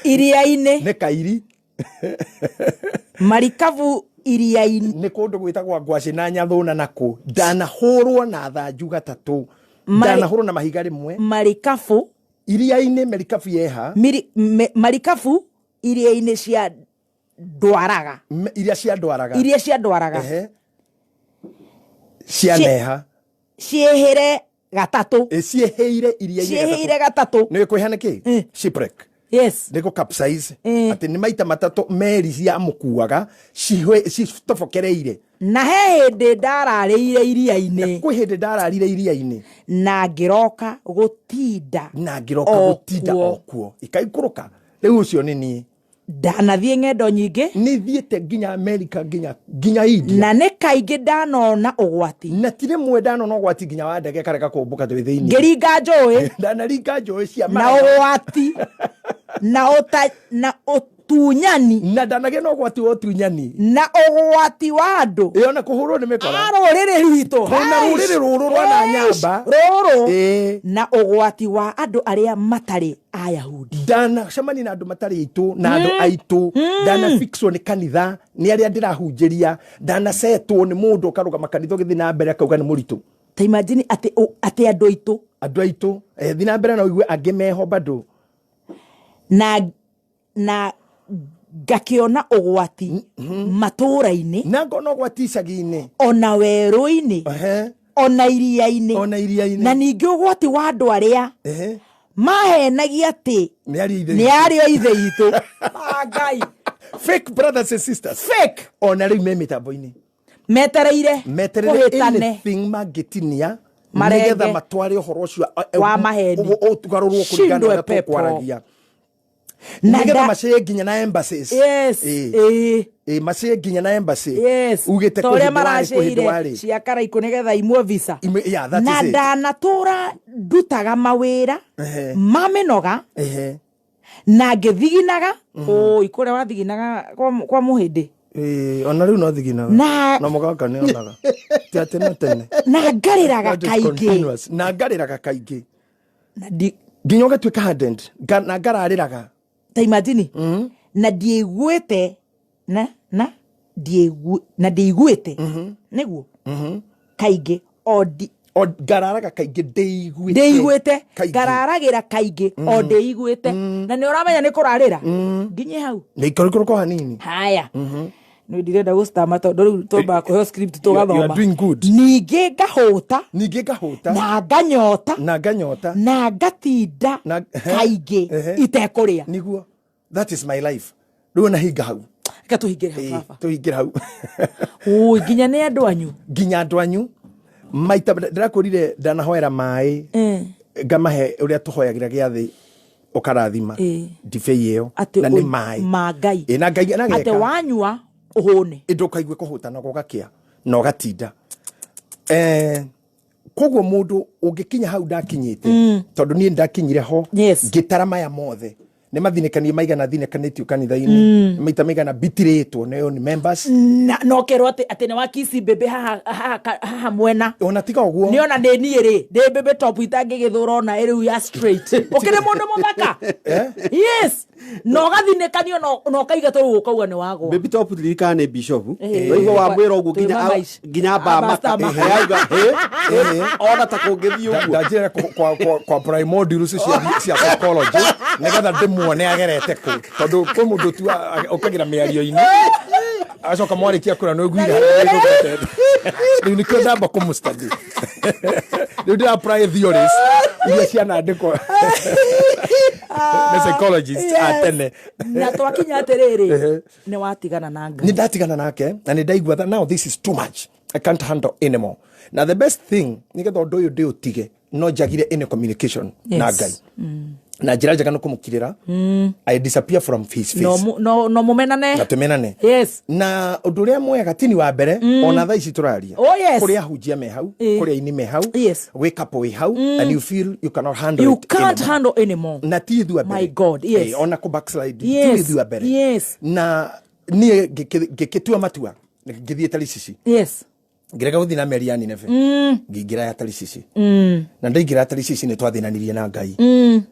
Iria-inĩ. Nĩ kairi. Marikabu iria-inĩ. Nĩ kũndũ gwĩtagwo ngwacĩ na nyathũna na kũ. Ndanahũrwo na thanju gatatũ, ndanahũrwo na mahiga rĩmwe. Marikabu iria-inĩ, merikabu yeha. Marikabu iria-inĩ cia ndwaraga. Iria cia ndwaraga. Iria cia ndwaraga. Cia neha. Ciĩhĩre gatatũ. Ĩ, ciĩhĩire iria-inĩ. Ciĩhĩire gatatũ. Nĩ kwĩha nĩ kĩ? Shipwreck. Nĩ gũ capsize. Atĩ nĩ maita matatũ meri ciamũkuaga citobokereire. Na he hĩndĩ ndararĩire iria-inĩ. Kwĩ hĩndĩ ndararire iria-inĩ. Na ngĩroka gũtinda Na ngĩroka o gũtinda kuo. O kuo ikaikũrũka. Rĩu ũcio nĩ niĩ. Ndanathiĩ ng'endo nyingĩ. Nĩ thiĩte nginya America, nginya India. Na nĩ kaingĩ ndanona ũgwati. Na ti rĩmwe ndanona ũgwati nginya wa ndege karega kũmbũka twĩ thĩinĩ. Ngĩringa njũĩ. Ndanaringa njũĩ cia na ũgwati na ũta na ũtunyani. Na ndanagĩa na ũgwati wa ũtunyani. Na ũgwati wa andũ. Ĩ ona kũhũrwo nĩ mĩkora. A rũrĩrĩ rwitũ. Ona rũrĩrĩ rũrũ rwa Nanyamba. Rũrũ. Na ũgwati wa andũ arĩa matarĩ Ayahudi. Ndanacemania na andũ matarĩ aitũ na andũ aitũ. Ndanafixwo nĩ kanitha nĩ arĩa ndĩrahunjĩria. Ndanasetwo nĩ mũndũ ũkarũgama kanitha ũgĩthiĩ na mbere akauga nĩ mũritũ. Ta imagine atĩ andũ aitũ. Andũ aitũ. Thiĩ na mbere na ũigue angĩ meho bado. Na ngakĩona ũgwati matũũra-inĩ. Na ngona ũgwati icagi-inĩ. Ona werũ-inĩ. Ona iria-inĩ. Ona iria-inĩ. Na ningĩ ũgwati wa andũ arĩa mahenagia atĩ nĩ arĩ ithe itũ. Ngai. Fake brothers and sisters. Fake. Ona rĩu me mĩtambo-inĩ. Metereire. Metereire anything mangĩtinia nĩgetha matware ũhoro ũcio wa maheni. Ũgarũrwo kũringana na ũrĩa tũkwaragia. Nĩgetha macĩe nginya na embassies. Yes. Macĩe nginya na embassy. Yes. Ugĩte kũhĩndĩ warĩ. Cia Karaikũ nĩgetha imwe visa. Yeah, that is it. Na ndanatũra ndutaga mawĩra ma mĩnoga na ngĩthiginaga. Ũi kũrĩa wathiginaga kwa mũhĩndĩ. Ona rĩu no thiginaga. Na mũgaka nĩ onaga. Ti atĩ no tene. Na ngarĩraga kaingĩ. Na ngarĩraga kaingĩ. Nginya ũgatuĩka hardened. Na ngararĩraga. Ta imagine. Na ndiaiguĩte na na ndiaiguĩte. Nĩguo. Kaingĩ o ngararaga kaingĩ ndĩiguĩte. Ndĩiguĩte. Ngararagĩra kaingĩ o ndĩiguĩte. Na nĩ ũramenya nĩ kũrarĩra. Nginye hau. Nĩ ikorokoro hanini. Haya. Nĩ ndirenda gũcitama tondũ rĩu twambaga kũheo script tũgathoma. You are doing good. Ningĩ ngahũta. Ningĩ ngahũta. Na nganyota. Na nganyota. Na ngatinda kaingĩ itekũrĩa. Nĩguo. That is my life. Rĩu ona hinga hau. Reke tũhingĩre hau baba. Tũhingĩre hau. Ũi nginya nĩ andũ anyu. Nginya andũ anyu. Maita ndĩrakwĩrire ndanahoera maĩ. Ngamahe ũrĩa tũhoyagĩra gĩathĩ ũkarathima. Ndibei ĩyo. Na nĩ maĩ. Ma Ngai. Na Ngai na geka. Atĩ wanyua ũhũne. Ndũkaigue kũhũta na gũgakĩa na ũgatinda. Koguo mũndũ ũngĩkinya hau ndakinyĩte tondũ niĩ ndakinyire ho ngĩtara maya mothe nĩ mathinĩkanie maigana thinĩkanĩtio kanitha-inĩ maita maigana bitirĩtwo nĩ own members na no kerwo atĩ nĩ wakisi bebe haha mwena ona tiga ũguo nĩ ona nĩ niĩ rĩ ndĩ bebe top itangĩgĩthũra ona ĩrĩu ya straight ũkĩrĩ mũndũ mũthaka. Yes. Na ũgathinĩkanio na ũkaiga tũrĩu ũkauga nĩ wagwa. Baby top ririkana nĩ bishop. Waigua wamwĩra ũguo nginya bamaka. Ona ta kũngĩthiĩ ũguo. Ndanjĩra kwa primordials cia psychology nĩgetha ndĩmuone agerete kũ tondũ kwĩ mũndũ tu ũkagĩra mĩario-inĩ acoka mwarĩkia kũra nĩ ũiguire harĩa aigũgĩte. Rĩu nĩkĩo ndamba kũmũstudy. Rĩu ndĩra apply theories iria cianandĩkwo nĩ psychologist a tene. Na twakinya atĩrĩrĩ nĩ watigana na Ngai. Nĩ ndatigana nake na nĩ ndaigua that now this is too much. I can't handle anymore. Now the best thing nĩgetha ũndũ ũyũ ndĩũtige no njagire any communication na Ngai. Na njĩra njega nĩ kũmũkirĩra. I disappear from his face. No mũmenane. Na tũmenane. Yes. Na ũndũ ũrĩa mwega ti ni wa mbere ona thaa ici tũraria. Oh yes. Kũrĩa ahunjia me hau, kũrĩa aini me hau. Yes. Wake up wĩ hau and you feel you cannot handle you it. Can't handle anymore. Na ti ithuĩ a mbere. My God, yes. Ona kũ backslide ti ithuĩ a mbere. Yes. Na niĩ ngĩtua matua ngĩthiĩ Taricici. Yes. Ngĩrega gũthiĩ na meri ya Nineve. Ngĩingĩra ya Taricici. Na ndaingĩra ya Taricici nĩ twathĩnanirie na Ngai.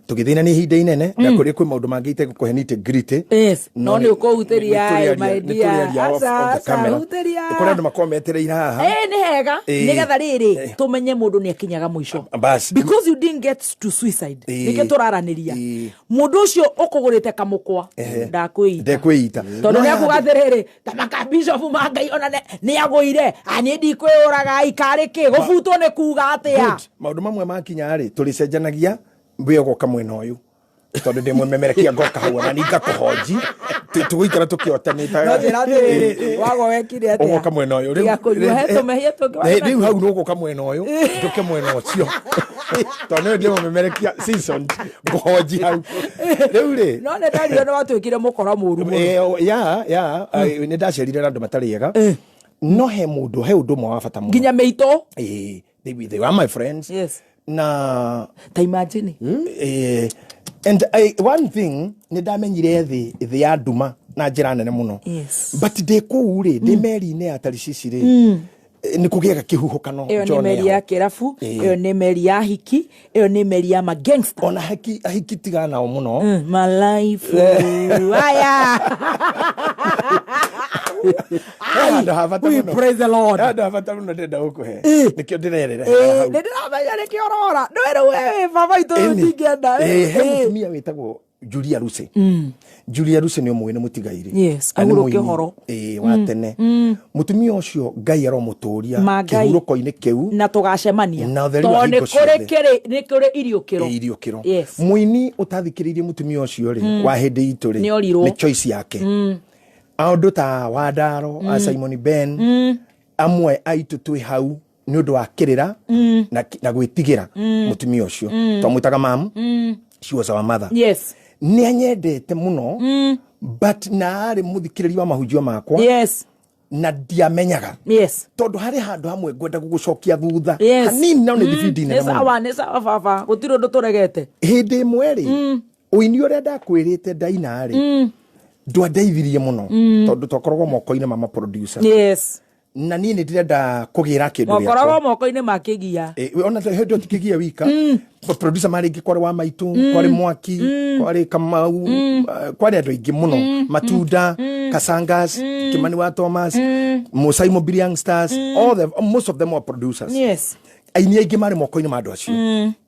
Tũgĩthĩnania ihinda inene na kũrĩ kwĩ maũndũ mangĩ itegũkũhe nitty-gritty. Yes. No nĩ ũkũhutĩria my dear. Aca hutĩria. Kũrĩ andũ makoragwo metereire haha. Nĩ hega. Nĩgetha rĩrĩ tũmenye mũndũ nĩ akinyaga mũico. Because you didn't get to suicide. Nĩkĩo tũraranĩria. Mũndũ ũcio ũkũgũrĩte kamũkwa ndakwĩita. Ndekwĩita. Tondũ nĩ akuga atĩrĩrĩ ta makabishofu ma Ngai ona nĩ agũire niĩ ndikwĩyũraga ikarĩ kĩ gũbutwo nĩ kuga atĩa. Maũndũ mamwe makinya rĩ tũrĩcenjanagia wĩ ũgoka mwena ũyũ. Tondũ ndĩ mwĩmemerekia ngoka hau ona ni ngakũhonji. Tũgũikara tũkĩotanĩte. No njĩra atĩrĩrĩ, wagwa wekire atĩa? Ũgoka mwena ũyũ. Tiga kũnyua, he tũmehia tũngĩ Rĩu rĩu hau nĩ ũgũka mwena ũyũ, njũke mwena ũcio. Tondũ nĩwe ndĩ mũmemerekia seasoned, ngũhonji hau. Rĩu rĩ, No nĩ ndario nĩ watuĩkire mũkora mũru mũno. Ya, nĩ ndacerire na andũ matarĩ ega. No he mũndũ, he ũndũ ũmwe wa bata mũno. Nginya mĩitũ. They were my friends. Na Ta imagine. And I, one thing nĩ ndamenyire thĩ ya nduma na njĩra nene mũno. But ndĩ kũu rĩ, ndĩ meri-inĩ ya Tarishishi rĩ, nĩ kũgĩaga kĩhuhũkano. Ĩyo nĩ meri ya kĩrabu, ĩyo nĩ meri ya hiki, ĩyo nĩ meri ya magangster. Ona ahiki tigana nao mũno. My life. Aya. He handũ ha bata We mũno. praise the Lord. He handũ ha bata mũno ndĩrenda gũkũhe. Nĩkĩo ndĩrerera hau. Nĩ ndĩramenya nĩkĩo ũrora. Nĩwe rĩu we wĩ baba itũ rĩu Ĩni. ndingĩenda. He mũtumia wĩtagwo Julia Ruse. Julia Ruse nĩ ũmũĩ, nĩ mũtigairĩ. Yes, Na nĩ ahurũke mũini, ũhoro. Wa tene. Mũtumia ũcio Ngai aromũtũria Ma Ngai. kĩhurũko-inĩ kĩu. Na tũgacemania. Na ũtheri wa Tondũ nĩ hingo kũrĩ ciothe. nĩ kũrĩ iriũkĩro. Iriũkĩro. Mũini ũtathikĩrĩirie mũtumia ũcio rĩ, wa hĩndĩ itũ rĩ, Nĩ orirwo. nĩ choice yake. Aũndũ ta Wandaro, a Simon Ben, amwe aitũ twĩ hau nĩ ũndũ wa kĩrĩra na gwĩtigĩra mũtumia ũcio. Twamwĩtaga mam. She was our mother. Nĩ anyendete mũno, but na arĩ mũthikĩrĩria wa mahunjio makwa. Na ndiamenyaga. Tondũ harĩ handũ hamwe ngwenda gũgũcokia thutha. Hanini, no nĩ thibindi nene Nĩ mũno. sawa, nĩ sawa baba. Gũtirĩ ũndũ tũregete. Hĩndĩ ĩmwe rĩ, ũini ũrĩa ndakwĩrĩte ndaina rĩ, ndwandeithirie mũno tondũ twakoragwo moko-inĩ ma ma-producer. Na niĩ nĩ ndĩrenda kũgĩra kĩndũ Mwakoragwo gĩakwa. moko-inĩ ma kĩgia. Ona hĩndĩ ĩyo ti kĩgia wika. Producer marĩ aingĩ, kwarĩ wa maitũ, kwarĩ Mwaki, kwarĩ Kamau, kwarĩ andũ aingĩ mũno, Matunda, Kasangas, Kimani wa Thomas, Musai Mobili Youngsters, all the, most of them were producers. Aini aingĩ marĩ moko-inĩ ma andũ acio.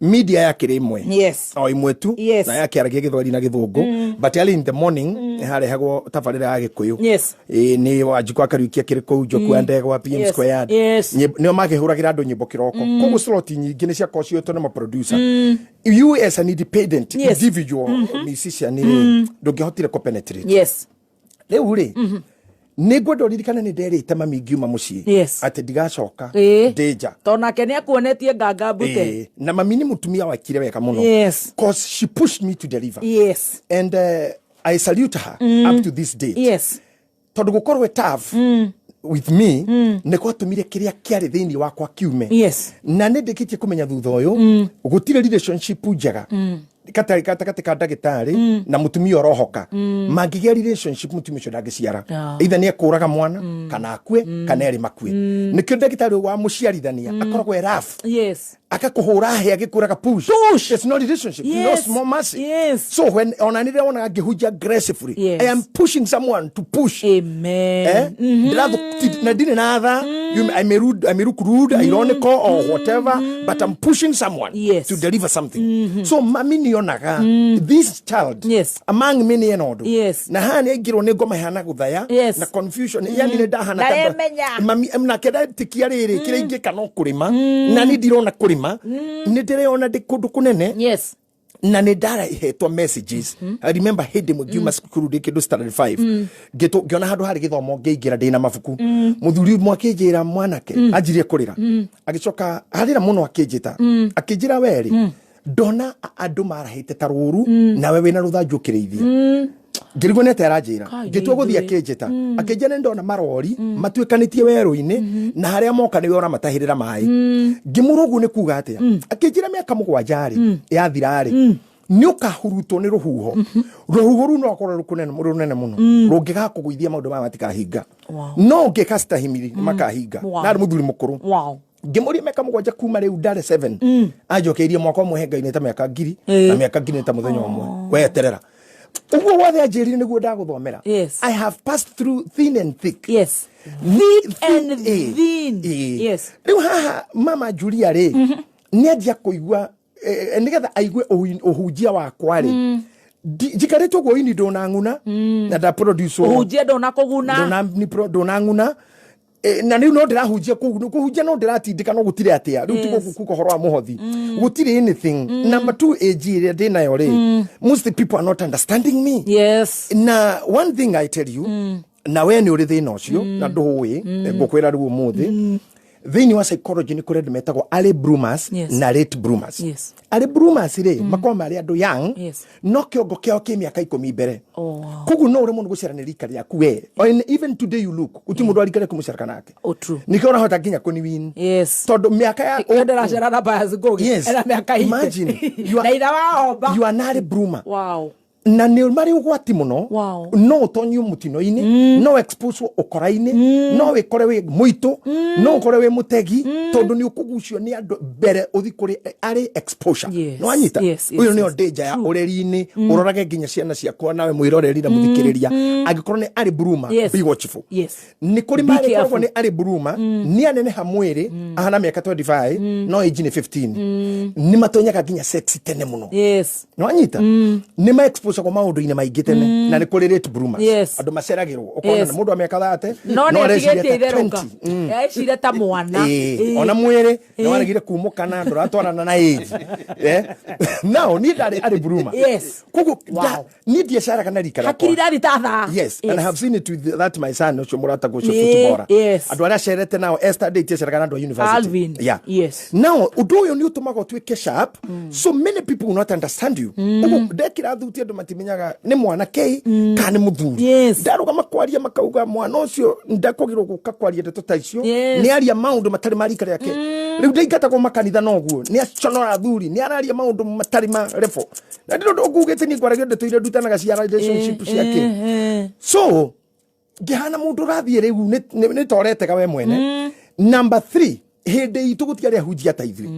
Media yakĩrĩ ĩmwe. O ĩmwe tu. Na yakĩaragia Gĩthweri na Gĩthũngũ, but early in the morning nĩ harehagwo tabarĩra ya Gĩkũyũ. Nĩ Wanjikũ Akariuki akĩrĩ kũu, Njoku wa Ndegwa, PM Squared. Nĩo makĩhũragĩra andũ nyĩmbo kĩroko. Koguo slot nyingĩ nĩ ciakorwo cioetwo nĩ ma-producer. You as an independent individual musician rĩ, ndũngĩahotire kũ-penetrate. Rĩu rĩ, nĩ ngwenda ũririkane nĩ nderĩte mami ngiuma mũciĩ atĩ ndigacoka ndĩ nja. Tondũ nake nĩ akuonetie nganga mbute. Na mami nĩ mũtumia wakire wega mũno. 'Cause she pushed me to deliver. And I salute her up to this date. Tondũ gũkorwo tough with me nĩ gwatũmire kĩrĩa kĩarĩ thĩinĩ wakwa kiume. Na nĩ ndĩkĩtie kũmenya thutha ũyũ gũtirĩ relationship njega gatagatĩ ka ndagĩtarĩ na mũtumia ũrohoka. Mangĩgĩa relationship, mũtumia ũcio ndangĩciara. Either nĩ ekũraga mwana, kana akue, kana erĩ makue. Nĩkĩo ndagĩtarĩ wa mũciarithania akoragwo e rough. Akakũhũra hĩ agĩkwĩraga push. Push. There's no relationship, no small mercy. So when ona nĩ ndĩrona ngĩhunjia aggressively, Yes. I am pushing someone to push. Amen. Na ndirĩ na tha. I may look rude, ironical or whatever, but I'm pushing someone to deliver something. So mami nĩonaga this child among many ena ũndũ. Na haha nĩ aingĩrwo nĩ ngoma ihana gũthaya na confusion, yani nĩ ndahana ta Ndaremenya. Mami nake ndetĩkia rĩrĩ kĩrĩa ingĩka no kũrĩma, na niĩ ndirona kũrĩma, nĩ ndĩreyona ndĩ kũndũ kũnene. Na nĩ ndarahetwo messages. I remember hĩndĩ ĩmwe ngiuma cukuru ndĩ kĩndũ standard 5, ngĩona handũ harĩ gĩthomo, ngĩingĩra ndĩna mabuku. Mũthuri ũmwe akĩnjĩra, mwanake, anjirie kũrĩra, agĩcoka arĩra mũno, akĩnjĩta, akĩnjĩra, werĩ ndona andũ marahĩte ta rũru, nawe wĩna rũthanju ũkĩrĩithia. Ngĩrigwo nĩ atĩa aranjĩra. Kai, Ngĩtua gũthiĩ, nĩ akĩnjĩta, akĩnjĩra nĩ ndona marori matuĩkanĩtie werũ-inĩ, na harĩa moka nĩwe ũramatahĩrĩra maĩ. Ngĩmũra ũguo nĩ kuga atĩa? Akĩnjĩra mĩaka 7 rĩ yathira rĩ, nĩ ũkahurutwo nĩ rũhuho. Rũhuho rũu no akorwo rũnene mũno, rũngĩgakũgũithia maũndũ maya matikahinga. No ũngĩka stahimili, nĩ makahinga. Na arĩ mũthuri mũkũrũ. Ngĩmũria mĩaka 7 kuma rĩu ndarĩ 7, anjokeirie mwaka ũmwe he Ngai nĩ ta mĩaka 1000, na mĩaka 1000 nĩ ta mũthenya ũmwe. Weterera ũguo wothe anjĩrire nĩguo ndagũthomera. I have passed through thin and thick. Thick and thin. Rĩu haha mama Julia rĩ, nĩ anjia kũigua, nĩgetha aigue ũhunjia wakwa rĩ, njikarĩte ũguo ini ndũnang'una na nda produce Ũhunjia ndũnakũguna. Ndũnang'una. Na rĩu no ndĩrahunjia kũu kũhunjia no ndĩratindĩka no gũtirĩ atĩa rĩu tigo kuga ũhoro wa mũhothi, gũtirĩ anything. Number two, age ĩrĩa ndĩnayo rĩ, most people are not understanding me. Na one thing I tell you, na we nĩ ũrĩ thĩna ũcio na ndũĩ, ngũkwĩra rĩu ũmũthĩ, thĩinĩ wa psychology nĩ kũrĩ andũ metagwo early bloomers na late bloomers. Early bloomers rĩ, makoragwo marĩ andũ young, no kĩongo kĩao kĩ mĩaka 10 mbere. Koguo no ũremwo nĩ gũcera nĩ rika rĩaku we. And even today you look, gũtirĩ mũndũ wa rika rĩaku mũceraga nake. Oh, true. Nĩkĩo ũrahota nginya kũniwin tondũ mĩaka ya Ĩyo ndĩracera na Pius Ngugi. Ena mĩaka ite. Imagine, you Na ithe wa Omba. You are an early bloomer. Na nĩ marĩ ũgwati mũno. No ũtonyio mũtino-inĩ, no expose ũkora-inĩ, no wĩkore wĩ mũitũ, no ũkore wĩ mũtegi, tondũ nĩ ũkũgucio nĩ andũ mbere ũthi kũrĩ arĩ exposure. Nĩ wanyita? Ũyũ nĩyo danger ya ũreri-inĩ. Ũrorage nginya ciana ciakwa, nawe mwĩroreri na mũthikĩrĩria, angĩkorwo nĩ early bloomer, be watchful. Nĩ kũrĩ Be marĩ careful. koragwo nĩ early bloomer, nĩ aneneha mwĩrĩ, ahana mĩaka 25 no age nĩ 15. Nĩ matonyaga nginya sex tene mũno. Nĩwanyita? Nĩ ma-exposagwo maũndũ-inĩ maingĩ tene. Na nĩ kũrĩ late bloomers, andũ maceragĩrwo ũkona nĩ mũndũ wa mĩaka 30 no nĩ areciria atigĩtie ta itherũka. 20. Ecire ta mwana. Ona mwĩrĩ nĩ waregire kumũkana, ndũratwarana na age. Now niĩ ndarĩ early bloomer. Koguo niĩ ndiacaraga na rika Hakiri rĩakwa. irathi ta thaa. Yes, and I have seen it with that my son ũcio mũratagwo ũcio footballer. Andũ arĩa acerete nao, Esther Date aceraga na andũ a university. Alvin. Now ũndũ ũyũ nĩ ũtũmaga ũtuĩke sharp. So many people will not understand you. Ũguo ndekĩra thuti andũ matimenyaga nĩ mwanake kana nĩ mũthuri. Ndarũgama kwaria makauga mwana ũcio ndakwagĩrwo gũka kwaria ndeto ta icio. Nĩ aria maũndũ matarĩ ma rika rĩake. Rĩu ndaingatagwo makanitha noguo. Nĩ aconora athuri, nĩ araria maũndũ matarĩ ma level. Na ndĩrĩ ũndũ ngugĩte niĩ ngwaragia ndeto iria ndutanaga cia relationship ciake. So ngĩhana mũndũ ũrathiĩ rĩu nĩ ta ũretega we mwene. Number 3, hĩndĩ itũ gũtiarĩ ahunjia ta ithuĩ.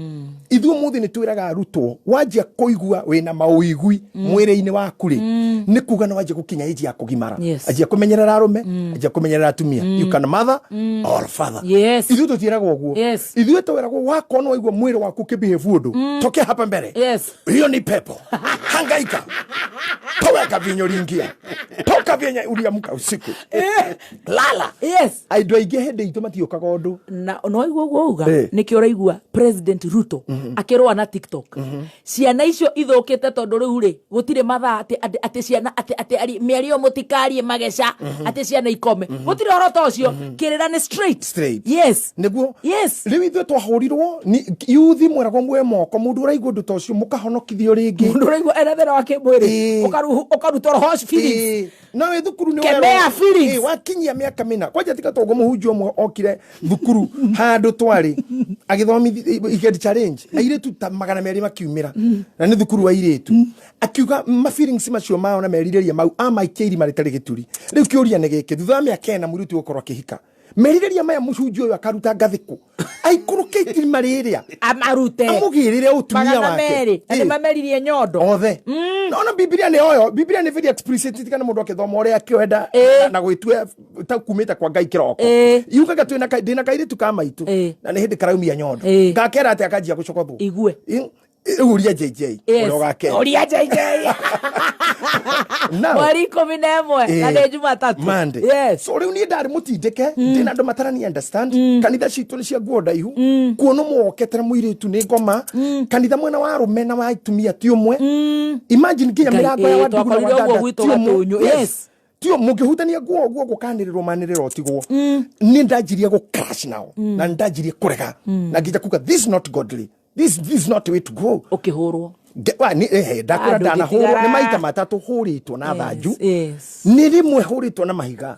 Ithuĩ ũmũthĩ nĩ twĩraga arutwo, wanjia kũigua wĩna maũigui mwĩrĩ-inĩ waku rĩ, nĩ kuga nĩ wanjia gũkinya age ya kũgimara. Anjia kũmenyerera arũme, anjia kũmenyerera atumia. You can mother or father. Ithuĩ tũtiĩragwo ũguo. Ithuĩ twĩragwo wakorwo nĩ waigua mwĩrĩ waku ũkĩbehave ũndũ, tokea hapa mbere. Hiyo ni pepo, hangaika, toweka vinyo ringia, toka vyenye uliamka usiku, lala. Andũ aingĩ hĩndĩ itũ matiũkaga ũndũ. Na no igua ũguo uga, nĩkĩo ũraigua President Ruto akĩrũa na TikTok. Ciana icio ithũkĩte tondũ rĩu rĩ gũtirĩ mathaa atĩ ciana atĩ mĩario mũtikarie mageca, atĩ ciana ikome. Gũtirĩ ũhoro ta ũcio. Kĩrĩra nĩ straight. Straight. Nĩguo. Rĩu ithuĩ twahũrirwo yuthi mweragwo muoe moko, mũndũ ũraigua ũndũ ta ũcio mũkahonokithio rĩngĩ. Mũndũ ũraigua ena thĩna wa kĩmwĩrĩ, ũkarutwo roho feelings. Na wĩ thukuru nĩ Kemea ũrerwo, feelings. Wakinyia mĩaka mĩna kwanja tiga toguo. Mũhunjia ũmwe okire thukuru handũ twarĩ agĩthomithia igedi challenge, airĩtu ta 200 makiumĩra, na nĩ thukuru wa airĩtu. Akiuga ma feelings macio mao na merirĩria mau amaikia irima rĩtarĩ gĩturi. Rĩu kĩũria nĩ gĩkĩ, thutha wa mĩaka 4 mũirĩtu ũgũkorwo akĩhika, merirĩria maya mũhunjia ũyũ akaruta ngathĩkũ aikũrũke irima rĩrĩa amarute amũgĩrĩre ũtumia magana wake. merĩ na nĩmameririe nyondo. Othe nona Biblia nĩ oyo, Biblia nĩ very explicit, kana mũndũ akĩthoma ũrĩa akĩwenda na gwĩtua ta kumĩte kwa Ngai kĩroko. Yugaga twĩna ndĩna kairĩtu ka maitũ na nĩ hĩndĩ karaumia nyondo, ngakera atĩ akanjia gũcokothwo. Igue. Rĩu ũria JJ ũrĩa ũgakera. Ũria JJ. Now, Mweri 11 na nĩ Jumatatũ. Monday. So rĩu niĩ ndarĩ mũtindĩke, ndĩna andũ matarani understand. Kanitha citũ nĩ cia nguo ndaihu, kuona ũmwe wokete na mũirĩtu nĩ ngoma. Kanitha mwena wa arũme na wa atumia ti ũmwe. Imagine nginya Ngai, mĩrango ya wandugu na twakorire ũguo wandanda gwitũ ti ũmwe. Gatũnyũ. Tio mũngĩhutania nguo ũguo gũkanĩrĩrwo manĩrĩro ũtigwo. Nĩ ndanjirie gũ crash nao na nĩ ndanjirie kũrega na nginya kuga this is not godly, this is not the way to go. Ũkĩhũrwo. Ndakwĩra Ah, ndanahũrwo ndũngĩtigara. nĩ maita matatũ hũrĩtwo na thanju. Nĩ rĩmwe hũrĩtwo na mahiga.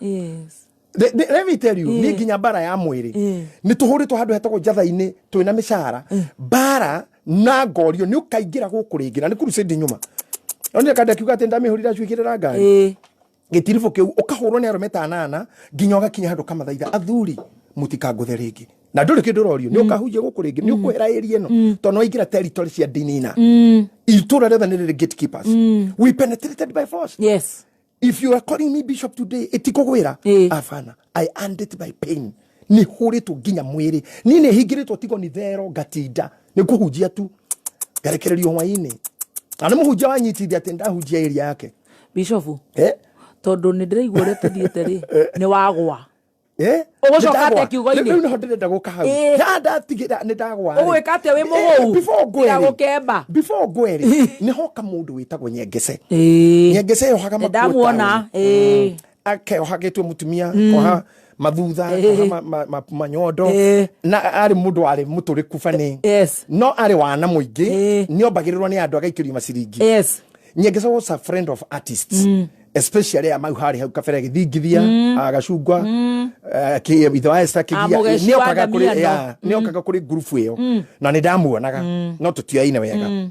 Let me tell you, niĩ nginya mbara ya mwĩrĩ nĩ tũhũrĩtwo handũ hetagwo njatha-inĩ twĩna mĩcara mbara na ngorio nĩ ũkaingĩra gũkũ rĩngĩ na nĩ crusade nyuma onire kanda kiuga atĩ ndamĩhũrire acuĩkĩrĩra ngari gĩtiribũ kĩu ũkahũrwo nĩ arũme ta anana nginya ũgakinya handũ kamathaitha athuri mũtikangũthe rĩngĩ na ndũrĩ kĩndũ ũrorio nĩ ũkahunjia gũkũ rĩngĩ nĩ ũkwehera area ĩno tondũ nĩ waingĩra territory cia ndinina. Itũra rĩothe nĩ rĩrĩ gatekeepers. We penetrated by force. If you are calling me bishop today, itikũgwĩra. Abana, I earned it by pain. Nĩ hũrĩtwo nginya mwĩrĩ, niĩ nĩ hingĩrĩtwo tigo nĩ thero ngatinda nĩ kũhunjia tu ngarekererio hwainĩ na nĩ mũhunjia wanyitithia atĩ ndahunjia area yake. Bishofu, Eh? tondũ nĩ ndĩraigua ũrĩa tũthiĩte rĩ, nĩ wagwa. Eh? Ũgũcoka Nĩndagwa. atĩa kiugo-inĩ? Rĩu nĩho ndĩrenda gũka hau Ĩ. Ndatigĩra nĩndagwa rĩ. Ũgwĩka atĩa wĩ Eh, mũgũu? before ngwe Tiga rĩ. gũkemba. Before ngwe rĩ nĩhoka mũndũ wĩtagwo Nyengece. Nyengece yohaga makuo Nĩndamuona, taũni. ĩ. Akeoha gĩtue mũtumia koha mathutha koha manyondo Ĩ. na arĩ mũndũ warĩ mũtũrĩku bani Yes. no arĩ wana mũingĩ Ĩ. nĩombagĩrĩrwo nĩ andũ agaikĩrio maciringi. Yes. Nyengece was a friend of artists, especially a mau harĩ hau kabere gĩthingithia, agacungwa, ithe wa Esther Ah, Kĩgia. Mũgeci wa Nĩokaga kũrĩ Damiano. ya, nĩokaga kũrĩ ngurubu ĩyo na nĩ ndamuonaga no tũtioaine wega.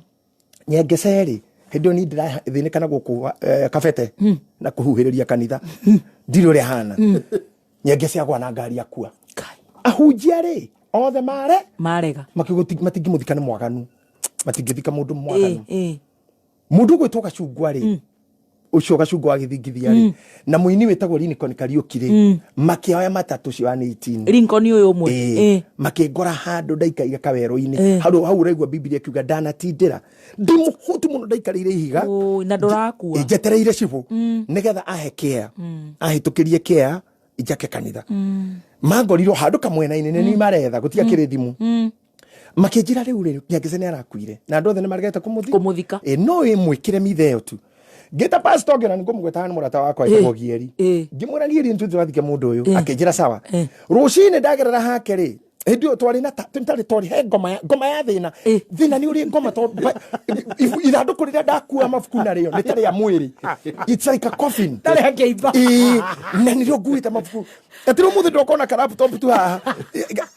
Nyengece rĩ, hĩndĩ ĩyo niĩ ndĩrathĩnĩka na gũkũ kabete na kũhuhĩrĩria kanitha ndirĩ ũrĩa hana. Nyengece agwa na ngari akua. Kai. Ahunjia rĩ othe mare Marega. makiuga matingĩmũthika nĩ mwaganu, matingĩthika mũndũ mwaganu. Ĩ. Mũndũ ũgwĩtwo Gacungwa rĩ, ũcio Gacungwa wa gĩthingithia rĩ, na mũini wĩtagwo Lincoln Kariũki rĩ, makĩoya matatũ cio wa 18. Lincoln ũyũ ũmwe. Ĩĩ. Makĩngora handũ ndaikaire kawerũ-inĩ. Hau hau ũraigua Bibilia ĩkiuga ndanatindĩra ndĩmũhũtu mũno, ndaikarĩire ihiga. Ũ, na ndũrakua. Ĩ, njetereire cibũ nĩgetha ahe kea ahĩtũkĩrie kea njake kanitha. Mangorirwo handũ kamwena-inĩ nĩ niĩ maretha gũtiakĩrĩ thimũ. Makĩnjĩra rĩu rĩ Nyangece nĩ arakuire na andũ othe nĩ maregete kũmũthi Kũmũthika. Ĩ, no ĩmwĩkĩre mitha ĩyo tu. Ngĩta pastor ngĩona nĩngũmũgweta nĩ mũrata wakwa etagwo Gieri. Ngĩmwĩra Gieri nĩ tũrathike mũndũ ũyũ. Akĩnjĩra sawa. Rũcinĩ ndagerera hake rĩ, hĩndĩ ĩyo twarĩ na twarĩ twarĩ he ngoma ya ngoma ya thĩna. Thĩna nĩ ũrĩ ngoma tondũ ithandũkũ rĩrĩa ndakua mabuku narĩo nĩ ta rĩa mwĩrĩ, it's like a coffin. Tarĩ akĩimba. Ĩĩ, na nĩrĩo nguĩte mabuku atĩ rĩu mũthĩ ndokona ka laptop tu haha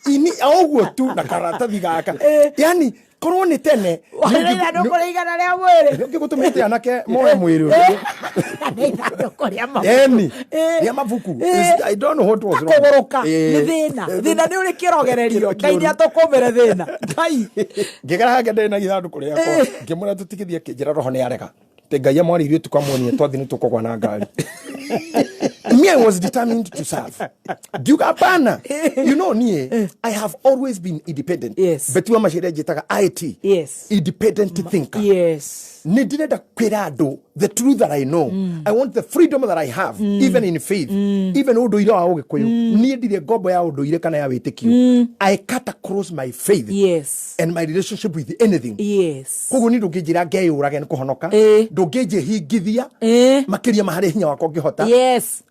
ini o ũguo tu na karatathi gaka, yani korwo nĩ tene. Warĩ ithandũkũ rĩa igana rĩa mwĩrĩ. Nĩngĩgũtũmĩte anake moe mwĩrĩ ũyũ. Nĩ ithandũkũ rĩa mabuku. Eni Ĩ. rĩa mabuku. Ĩ. I don't know what was wrong. Kũgũrũka. Ĩ. Nĩ thĩna. Thĩna nĩ ũrĩ kĩrogererio. Kĩro Ngai kĩũru. nĩ atũkũmĩre thĩna. Ngai. Ngĩgera hake ndĩ na ithandũkũ rĩakwa, ngĩmwĩra tũtigithie, akĩnjĩra roho nĩ arega Atĩ Ngai amwarĩirie tukamwonia twathi nĩ tũkũgwa na ngari. Me, I was determined to serve. Ngiuga hapana. You know niĩ I have always been independent. Yes. Beti wa maciria njĩtaga IT, independent thinker. Nĩ ndĩrenda kwĩra andũ the truth that I know. I want the freedom that I have, even in faith, even ũndũire wa ũgĩkũyũ. Niĩ ndirĩ ngombo ya ũndũire kana ya wĩtĩkio. I cut across my faith and my relationship with anything. Koguo niĩ ndũngĩnjĩra ngeyũrage nĩ kũhonoka. Ndũngĩnjĩhingithia makĩria ma harĩa hinya wakwa ũngĩhota.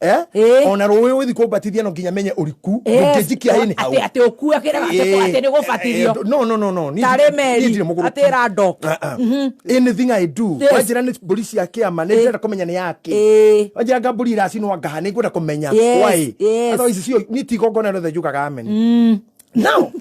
Eh? Ona rũĩ ũgĩthiĩ kũmbatithia no nginya menye ũriku. Ndũngĩnjikia hĩnĩ hau. Atĩ atĩ ũkue kĩrĩa atĩ nĩ gũbatithio. No, no, no, no. Tarĩ Niĩ meri, ndirĩ mũgũrũki. atĩ ĩra dock. Ah, ah. Anything I do, wanjĩra nĩ mbũri cia kĩama, nĩ ndĩrenda kũmenya nĩ yake. Wanjĩra nga mbũri iracinwo ngaha, nĩ ngwenda kũmenya why. Otherwise cio niĩ ti igongona rĩothe njugaga amen. Now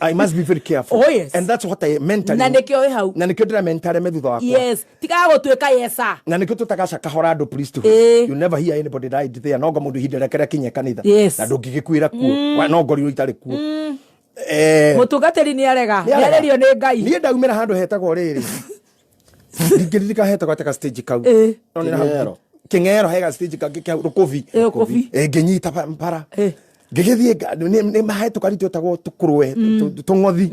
I must be very careful. Oh, yes. And that's what I mentally. Na nĩkĩo wĩ hau. Na nĩkĩo ndĩra mentally me thutha wakwa. Yes. Tigaga gũtuĩka yesa. Na nĩkĩo tũtagaca kahora andũ priesthood. You never hear anybody died there. No ngo mũndũ ihinda rĩake rĩakinye kanitha. Yes. Na ndũngĩgĩkuĩra kuo. No ngorirwo itarĩ kuo. Mũtungatĩri nĩ arega. Nĩ arĩrio nĩ Ngai. Niĩ ndaumĩra handũ hetagwo rĩrĩ, ndingĩririka hetagwo atĩ ga stage kau. No nĩ hau- Kĩng'ero. Kĩng'ero he ga stage kangĩ kĩa rũkũbi. Ĩ, Rũkũbi. Ngĩnyita bara. Ngĩgĩthiĩ nĩ mahe tũkari twĩtagwo tũkũrwe tũng'othi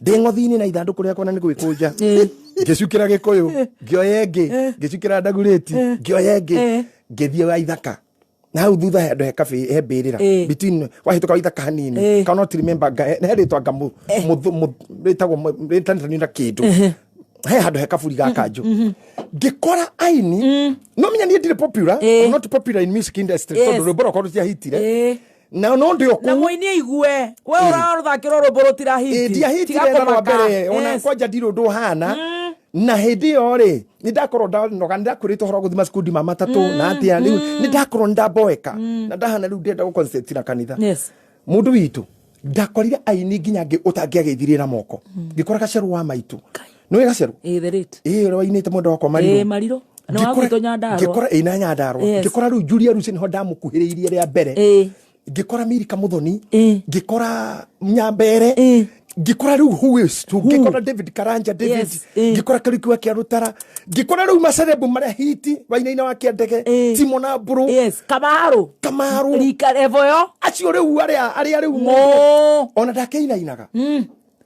ndĩ ng'othi-inĩ na ithandũkũ rĩakwa na nĩ gwĩkũnja. Ngĩcukĩra gĩkũyũ, ngĩoya ĩngĩ, ngĩcukĩra ndagurĩti, ngĩoya ĩngĩ, ngĩthiĩ wa ithaka na hau thutha he handũ he kabe he mbĩrĩra between wahĩtũka wa ithaka hanini. Cannot remember he rĩtwa nga rĩtagwo rĩtanĩtanio na kĩndũ, he handũ he kaburi ga kanjũ. Ngĩkora aini, no menya niĩ ndirĩ popular. I'm not popular in music industry tondũ rwĩmbo rwakwa rũtiahitire na no ndĩ o Na kũu. mũini aigue we ũrathakĩrwo rwĩmbo rũtirahiti. Ndiahitire na rwa mbere ona kwanja ndirĩ ũndũ ũhana. Na hĩndĩ ĩyo rĩ, nĩ ndakorwo ndanoga, nĩ ndakwĩrĩte ũhoro wa gũthiĩ macikundi ma matatũ na atĩa. Rĩu nĩ ndakorwo nĩ ndamboeka na ndahana rĩu ndĩrenda gũ na kanitha. Mũndũ witũ ndakorire aini nginya ngĩ ũtangĩageithirie na moko. Ngĩkora Gacerũ wa maitũ. Nĩũĩ Gacerũ? Ĩ, the late. Ĩ, ũrĩa wainĩte mwendo wakwa Ĩ, Marirũ. Marirũ. Nĩ wa gwitũ Nyandarũa. Ngĩkora ĩ na Nyandarũa. Ngĩkora rĩu Julia Rusi nĩho ndamũkuhĩrĩirie rĩa mbere. Ngĩkora Milika Muthoni. Ngĩkora Nyambere. Ngĩkora rĩu who is who. Ngĩkora David Karanja David. Ngĩkora Kariuki wa Kĩarũtara. Ngĩkora rĩu macerebu marĩa hiti wainaina wa Kĩandege. Timo na Mbũrũ. Yes, Kamaru. Kamaru. Rika level yo. Acio rĩu arĩa rĩu Ng'ũ. ona ndakĩinainaga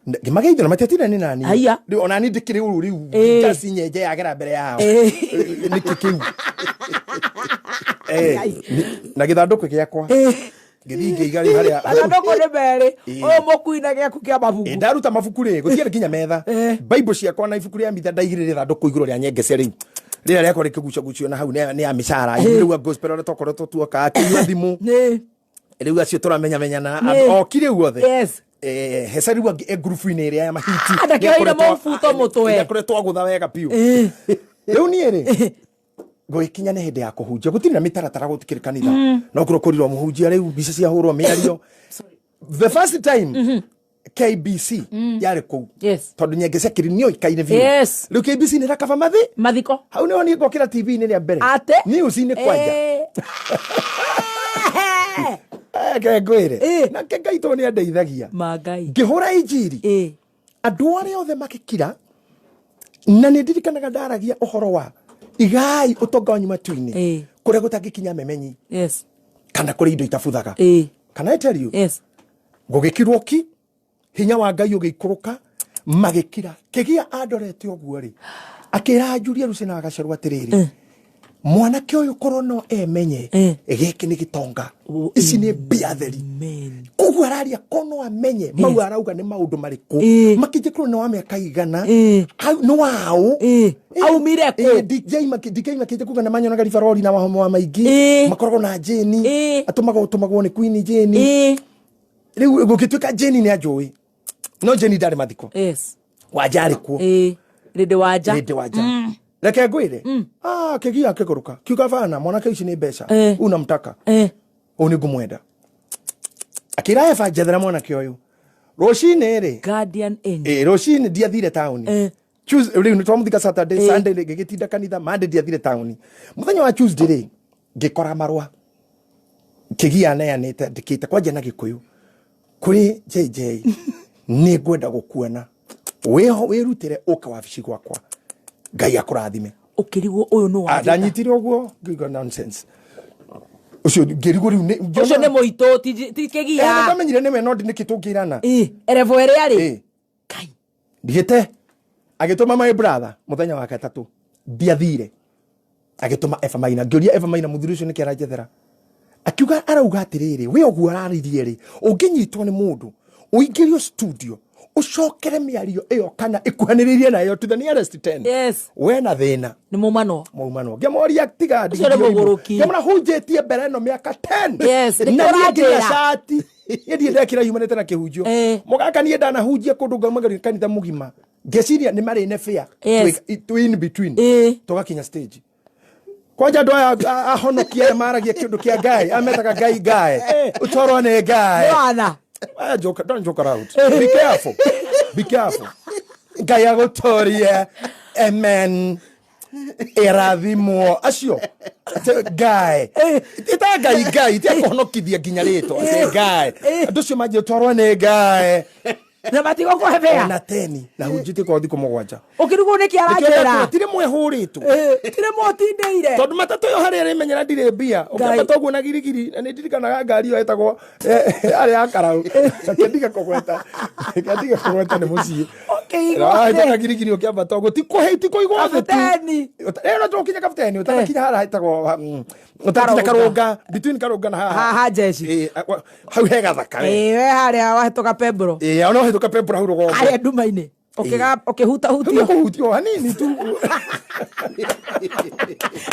ngĩmageithia na matiatinda nĩ nani. Haiya. Rĩu ona ni ndĩkĩrĩ ũru rĩu. Njasi nyenje yagera mbere yao. Nĩkĩ kĩu? Na gĩthandũkũ gĩakwa ngĩthiĩ ngĩiga rĩu harĩa Mathandũkũ nĩ merĩ, ũyũ mũkui na gĩaku kĩa mabuku. Ndaruta mabuku rĩ, gũtiarĩ nginya metha. Bible ciakwa na ibuku rĩa mitha ndaigĩrĩre ithandũkũ igũrũ rĩa nyengece rĩu rĩrĩa rĩakwa rĩkĩgucagucio na hau nĩ ya mĩcara rĩu a gospel ũrĩa twakoretwo tuoka akĩnyua thimũ rĩu acio tũramenyamenyana oki rĩu othe. Hesa rĩu angĩ e ngurubu-inĩ ĩrĩa ya mahiti. Ndakĩoire mũbuto mũtwe. Nĩakoretwo agũtha wega biũ. Rĩu niĩ rĩ, gũgĩkinya nĩ hĩndĩ ya kũhunjia, gũtirĩ na mĩtaratara, gũtikĩrĩ kanitha, no kũrwo kũrirwo mũhunjia rĩu mbica ciahũrwo mĩario. The first time KBC yarĩ kũu, tondũ nyengece kĩrĩ nĩoĩkaine biũ. Rĩu KBC nĩ rakaba mathi Mathiko. Hau nĩho niĩ ngokĩra TV-inĩ rĩa mbere. Atĩ? News-inĩ kwanja. Ke ngwĩre, nake Ngai tondũ nĩ andeithagia, Mangai. Ngĩhũra injiri, andũ arĩa othe magĩkira, na nĩ ndirikanaga ndaragia ũhoro wa igai ũtonga wanyu matu-inĩ, kũrĩa gũtangĩkinya memenyi kana kũrĩ indo itabuthaga. Can I tell you? Yes. Gũgĩkirwo ki, hinya wa Ngai ũgĩikũrũka, magĩkira. Kĩgia andorete ũguo rĩ, akĩra Julia Lucina Gacerwo atĩrĩrĩ, mwanake ũyũ korwo no emenye, gĩkĩ nĩ gĩtonga, ici nĩ mbia theri. Amen. Koguo araria ko no amenye mau arauga nĩ maũndũ marĩkũ, makĩnjĩ korwo nĩ wa mĩaka igana, nĩ waũ. Aumire kũ? DK makĩnjĩ kuga nĩ manyonaga ribarori na wahomo wa maingĩ, makoragwo na Jeni, atũmagwo tũmagwo nĩ Queen Jeni. Rĩu gũgĩtuĩka Jeni nĩ anjũĩ, no Jeni ndarĩ mathiko. Wanja arĩ kuo. Rĩndĩ wanja. Rĩndĩ wanja, reke ngwĩre, kĩgia kĩgũrũka kiuga bana, mwanake ici nĩ mbeca unamtaka, ũũ nĩ ngũmwenda. Akĩra Eva, njethera mwanake ũyũ rũcinĩ rĩ. Guardian angel. Rũcinĩ ndiathire taũni. Tuesday rĩu nĩ twamũthika Saturday, Sunday ngĩgĩtinda kanitha, Monday ndiathire taũni. Mũthenya wa Tuesday rĩ, ngĩkora marũa kĩgia aneanĩte, andĩkĩte kwanja na Gĩkũyũ, kũrĩ JJ, nĩ ngwenda gũkuona, wĩho wĩrutĩre ũke wabici gwakwa, Ngai akũrathime. Ũkĩrigwo ũyũ nĩ wa Ndanyitire ũguo ngĩigua nonsense ũcio, ngĩrigwo rĩu Ũcio nĩ mũitũ, ti kĩgia. Ndamenyire nĩwe, no nĩkĩ tũngĩrana. Erevo ĩrĩa rĩ. Kai. Ndigĩte agĩtũma my brother mũthenya wa gatatũ, ndiathire, agĩtũma Eva Maina. Ngĩũria Eva Maina, mũthuri ũcio nĩkĩ aranjethera? Akiuga arauga atĩrĩrĩ, we ũguo araririe rĩ, ũngĩnyitwo nĩ mũndũ ũingĩrio studio ũcokere mĩario ĩyo kana ĩkuhanĩrĩirie nayo to the nearest 10, we na thĩna. Nĩ mumano. Maumano ngĩmoria tiga. Ũcio nĩ mũgũrũki. Ngĩmũra hunjĩtie mbere ĩno mĩaka 10, Yes, nĩkĩo na niĩ nginya ũranjĩra. cati niĩ ndekĩra yumanĩte na kĩhunjio. Mũgaka niĩ ndanahunjia kũndũ ngaumagĩria kanitha mũgima, ngĩciria nĩ marĩ ne fair to in between, tũgakinya stage kwanja andũ aya ahonokia arĩa maragia kĩũndũ kĩa Ngai ametaga Ngai Ngai ũtwarwo nĩ Ngai. Bwana. Ah, joke, don't joke around. Be careful. Be careful. Ngai agũtorie. Amen. Ĩrathimwo acio. Ate Ngai. Ĩta Ngai Ngai, ti akũhonokithia nginya rĩtwa. Ate Ngai. Andũ acio manjie twarwo nĩ Ngai. Na matigũkũhe bea. Ona teni na hunjĩtie kwa thikũ 7. Ũkĩrigwo nĩkĩ aranjĩra. Tirĩ mwehũrĩtwo. Tirĩ mũtindĩire. Tondũ matatũ ĩyo harĩa ĩrĩmenyera ndirĩ mbia. Ũkĩambata ũguo na girigiri, na nĩ ndirikanaga ngari ĩyo ĩtagwo yarĩ ya karau. Reke ndige kũgweta. Reke ndige kũgweta nĩ mũciĩ. Ũkĩigua. Ũkĩigua girigiri ũkĩambata ũguo ti kũhĩ ti kũigwo thĩ tu. Kabuteni. Ĩno tũkinya kabuteni ũtanakinya harĩa hetagwo ũtanakinya Karũnga, between Karũnga na haha. Haha jeshi. Hau he gathaka we. We harĩa wahĩtũka pembro. Ona ũhĩtũka pembro hau rũgongo. Harĩa nduma-inĩ. Ũkĩhutahutio. Kũhutio hanini tu.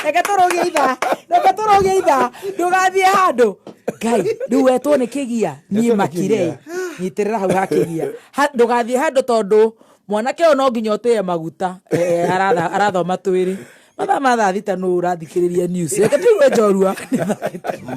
Reke tũrũgie ithaa, reke tũrũgie ithaa, ndũgathiĩ handũ. Ngai, rĩu wetwo nĩ kĩgia niĩ. Wetwo nĩ Makire. kĩgia. Nyitĩrĩra hau ha kĩgia. Ndũgathiĩ handũ tondũ mwanake ũyũ no nginya ũtĩe maguta. Arathoma twĩrĩ mathaa ma thaa 6 nũ ũrathikĩrĩria news. Reke tũigue njorua.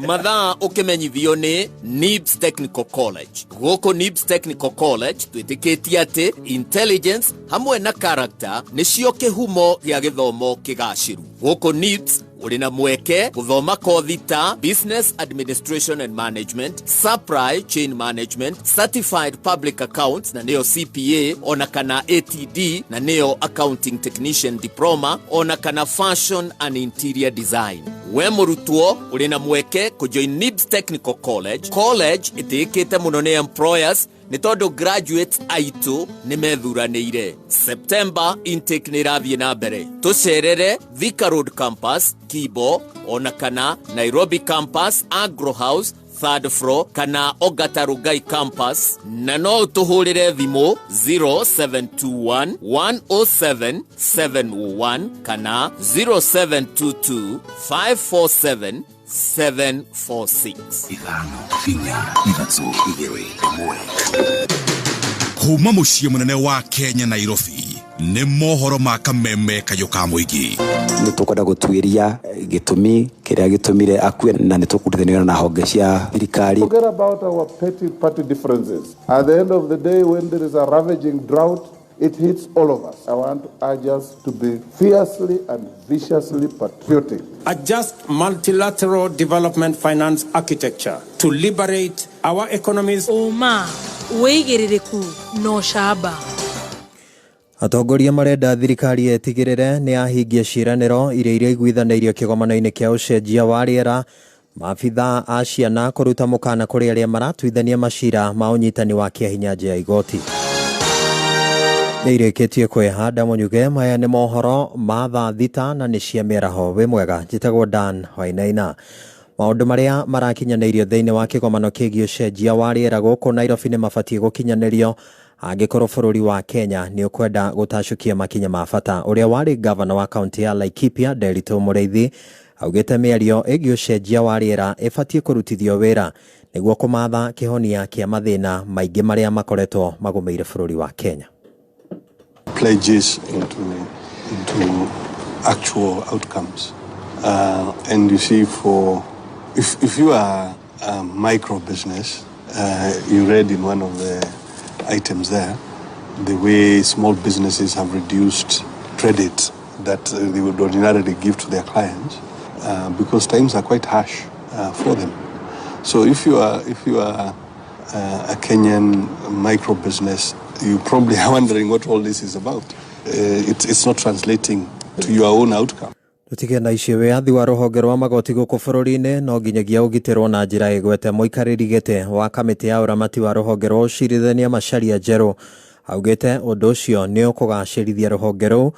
Mathaa ũkĩmenyithio nĩ NIBS Technical College. Gũkũ NIBS Technical College twĩtĩkĩtie atĩ intelligence hamwe na character nĩcio kĩhumo gĩa gĩthomo kĩgacĩru. Gũkũ NIBS ũrĩ na mweke gũthoma kothi ta Business Administration and Management, Supply Chain Management, Certified Public Accounts na nĩyo CPA, ona kana ATD na nĩyo Accounting Technician Diploma, ona kana Fashion and Interior Design. We mũrutwo ũrĩ na mweke kũjoin NIBS Technical College, college ĩtĩĩkĩte mũno nĩ employers nĩ tondũ graduates aitũ nĩ methuranĩire. September intake nĩ ĩrathiĩ na mbere. Tũcerere Thika Road Campus, Kibo, ona kana Nairobi Campus, Agro House, third floor, kana Ongata Rongai Campus, na no ũtũhũrĩre thimũ 0721 107 701 kana 0722 547 746. 5 4 3 2 1. Kuma mũciĩ mũnene wa Kenya Nairobi nĩ mohoro ma kameme kayũ ka mũingĩ. Nĩ tũkwenda gũtuĩria gĩtũmi kĩrĩa gĩtũmire akue na nĩ tũkũrutithania na honge cia thirikari. Forget about our petty party differences. At the end of the day, when there is a ravaging drought, it hits all of us. I want to urge us to be fiercely and viciously patriotic. A just multilateral development finance architecture to liberate our economies. Ũma, wĩigĩrĩrĩku na ũcamba. Atongoria marenda thirikari ĩtigĩrĩre nĩ yahingia ciĩranĩro iria iraiguithanĩirio kĩgomano-inĩ kĩa ũcenjia wa rĩera. Maabithaa a ciana kũruta mũkana kũrĩ arĩa maratuithania macira ma ũnyitani wa kĩahinya nja ya igoti. Nĩ irĩkĩtie kwĩhanda mũnyuge. Maya nĩ mohoro ma thaa 6 na nĩ cia mĩaraho. Wĩ mwega, njĩtagwo Dan Wainaina. Maũndũ marĩa marakinyanĩirio thĩinĩ wa kĩgomano kĩgiĩ ũcenjia wa rĩera gũkũ Nairobi nĩ mabatiĩ gũkinyanĩrio angĩkorwo bũrũri wa Kenya nĩ ũkwenda gũtacũkia makinya ma bata. Ũrĩa warĩ gavana wa kaunti ya Laikipia Nderitu Mũrĩithi augĩte mĩario ĩgiĩ ũcenjia wa rĩera ĩbatiĩ kũrutithio wĩra nĩguo kũmatha kĩhonia kĩa mathĩna maingĩ marĩa makoretwo magũmĩire bũrũri wa Kenya. Pledges into actual outcomes. And you see, for if you are a micro business, you read in one of the items there, the way small businesses have reduced credit that they would ordinarily give to their clients because times are quite harsh for them. So if you are a Kenyan micro business, you probably are wondering what all this is about. It's not translating to your own outcome. Tutige na icio wĩyathi wa rũhonge rwa magoti gũkũ bũrũri-inĩ no nginyagia ũgitĩrwo na njĩra ĩgwete. Mũikarĩri gĩtĩ wa kamĩtĩ ya ũramati wa rũhonge rwa ũcirithania Macharia Njerũ augĩte ũndũ ũcio nĩ ũkũgacĩrithia rũhonge rũu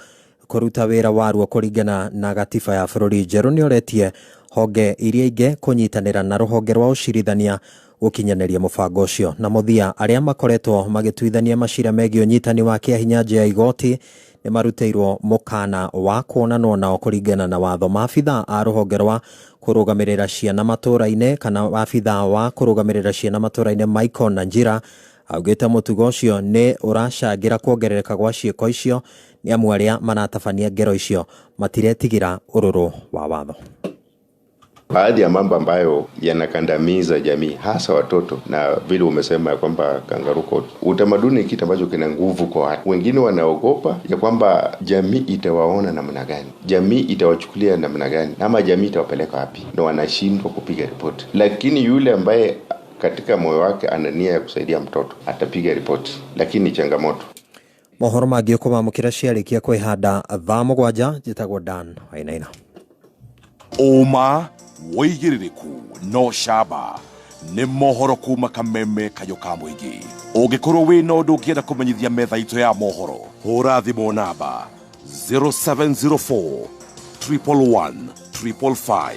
kũruta wĩra waruo kũringana na gatiba ya bũrũri. Njerũ nĩoretie honge iria ingĩ kũnyitanĩra na rũhonge rwa ũcirithania gũkinyanĩria mũbango ũcio. Na mũthia, arĩa makoretwo magĩtuithania macira megiĩ ũnyitani wa kĩahinya nja ya igoti nĩ marutĩirwo mũkana wa kuonanwo nao kũringana na watho. Maabithaa a rũhonge rwa kũrũgamĩrĩra ciana matũũra-inĩ kana maabithaa wa kũrũgamĩrĩra ciana matũũra-inĩ Michael Nanjira augĩte mũtugo ũcio nĩ ũracangĩra kuongerereka gwa ciĩko icio nĩ amu arĩa maratabania ngero icio matiretigĩra ũrũrũ wa watho. Baadhi ya mambo ambayo yanakandamiza jamii hasa watoto, na vile umesema kwamba kangaroo court, utamaduni kitu ambacho kina nguvu kwa watu. Wengine wanaogopa ya kwamba jamii itawaona namna gani, jamii itawachukulia namna gani, ama jamii itawapeleka wapi, na wanashindwa kupiga ripoti. Lakini yule ambaye katika moyo wake ana nia ya kusaidia mtoto atapiga ripoti, lakini changamoto. Mohoro mangĩ ũkũmamũkĩra ciarĩkia kwĩhanda thaa 7. Njĩtagwo Dan Wainaina. Ũma wĩigĩrĩrĩku no camba nĩ mohoro kuma kameme kayũ ka mũingĩ. Ũngĩkorwo wĩna ũndũ ũngĩenda kũmenyithia metha itũ ya mohoro, hũra thimũ namba 0704 111 555.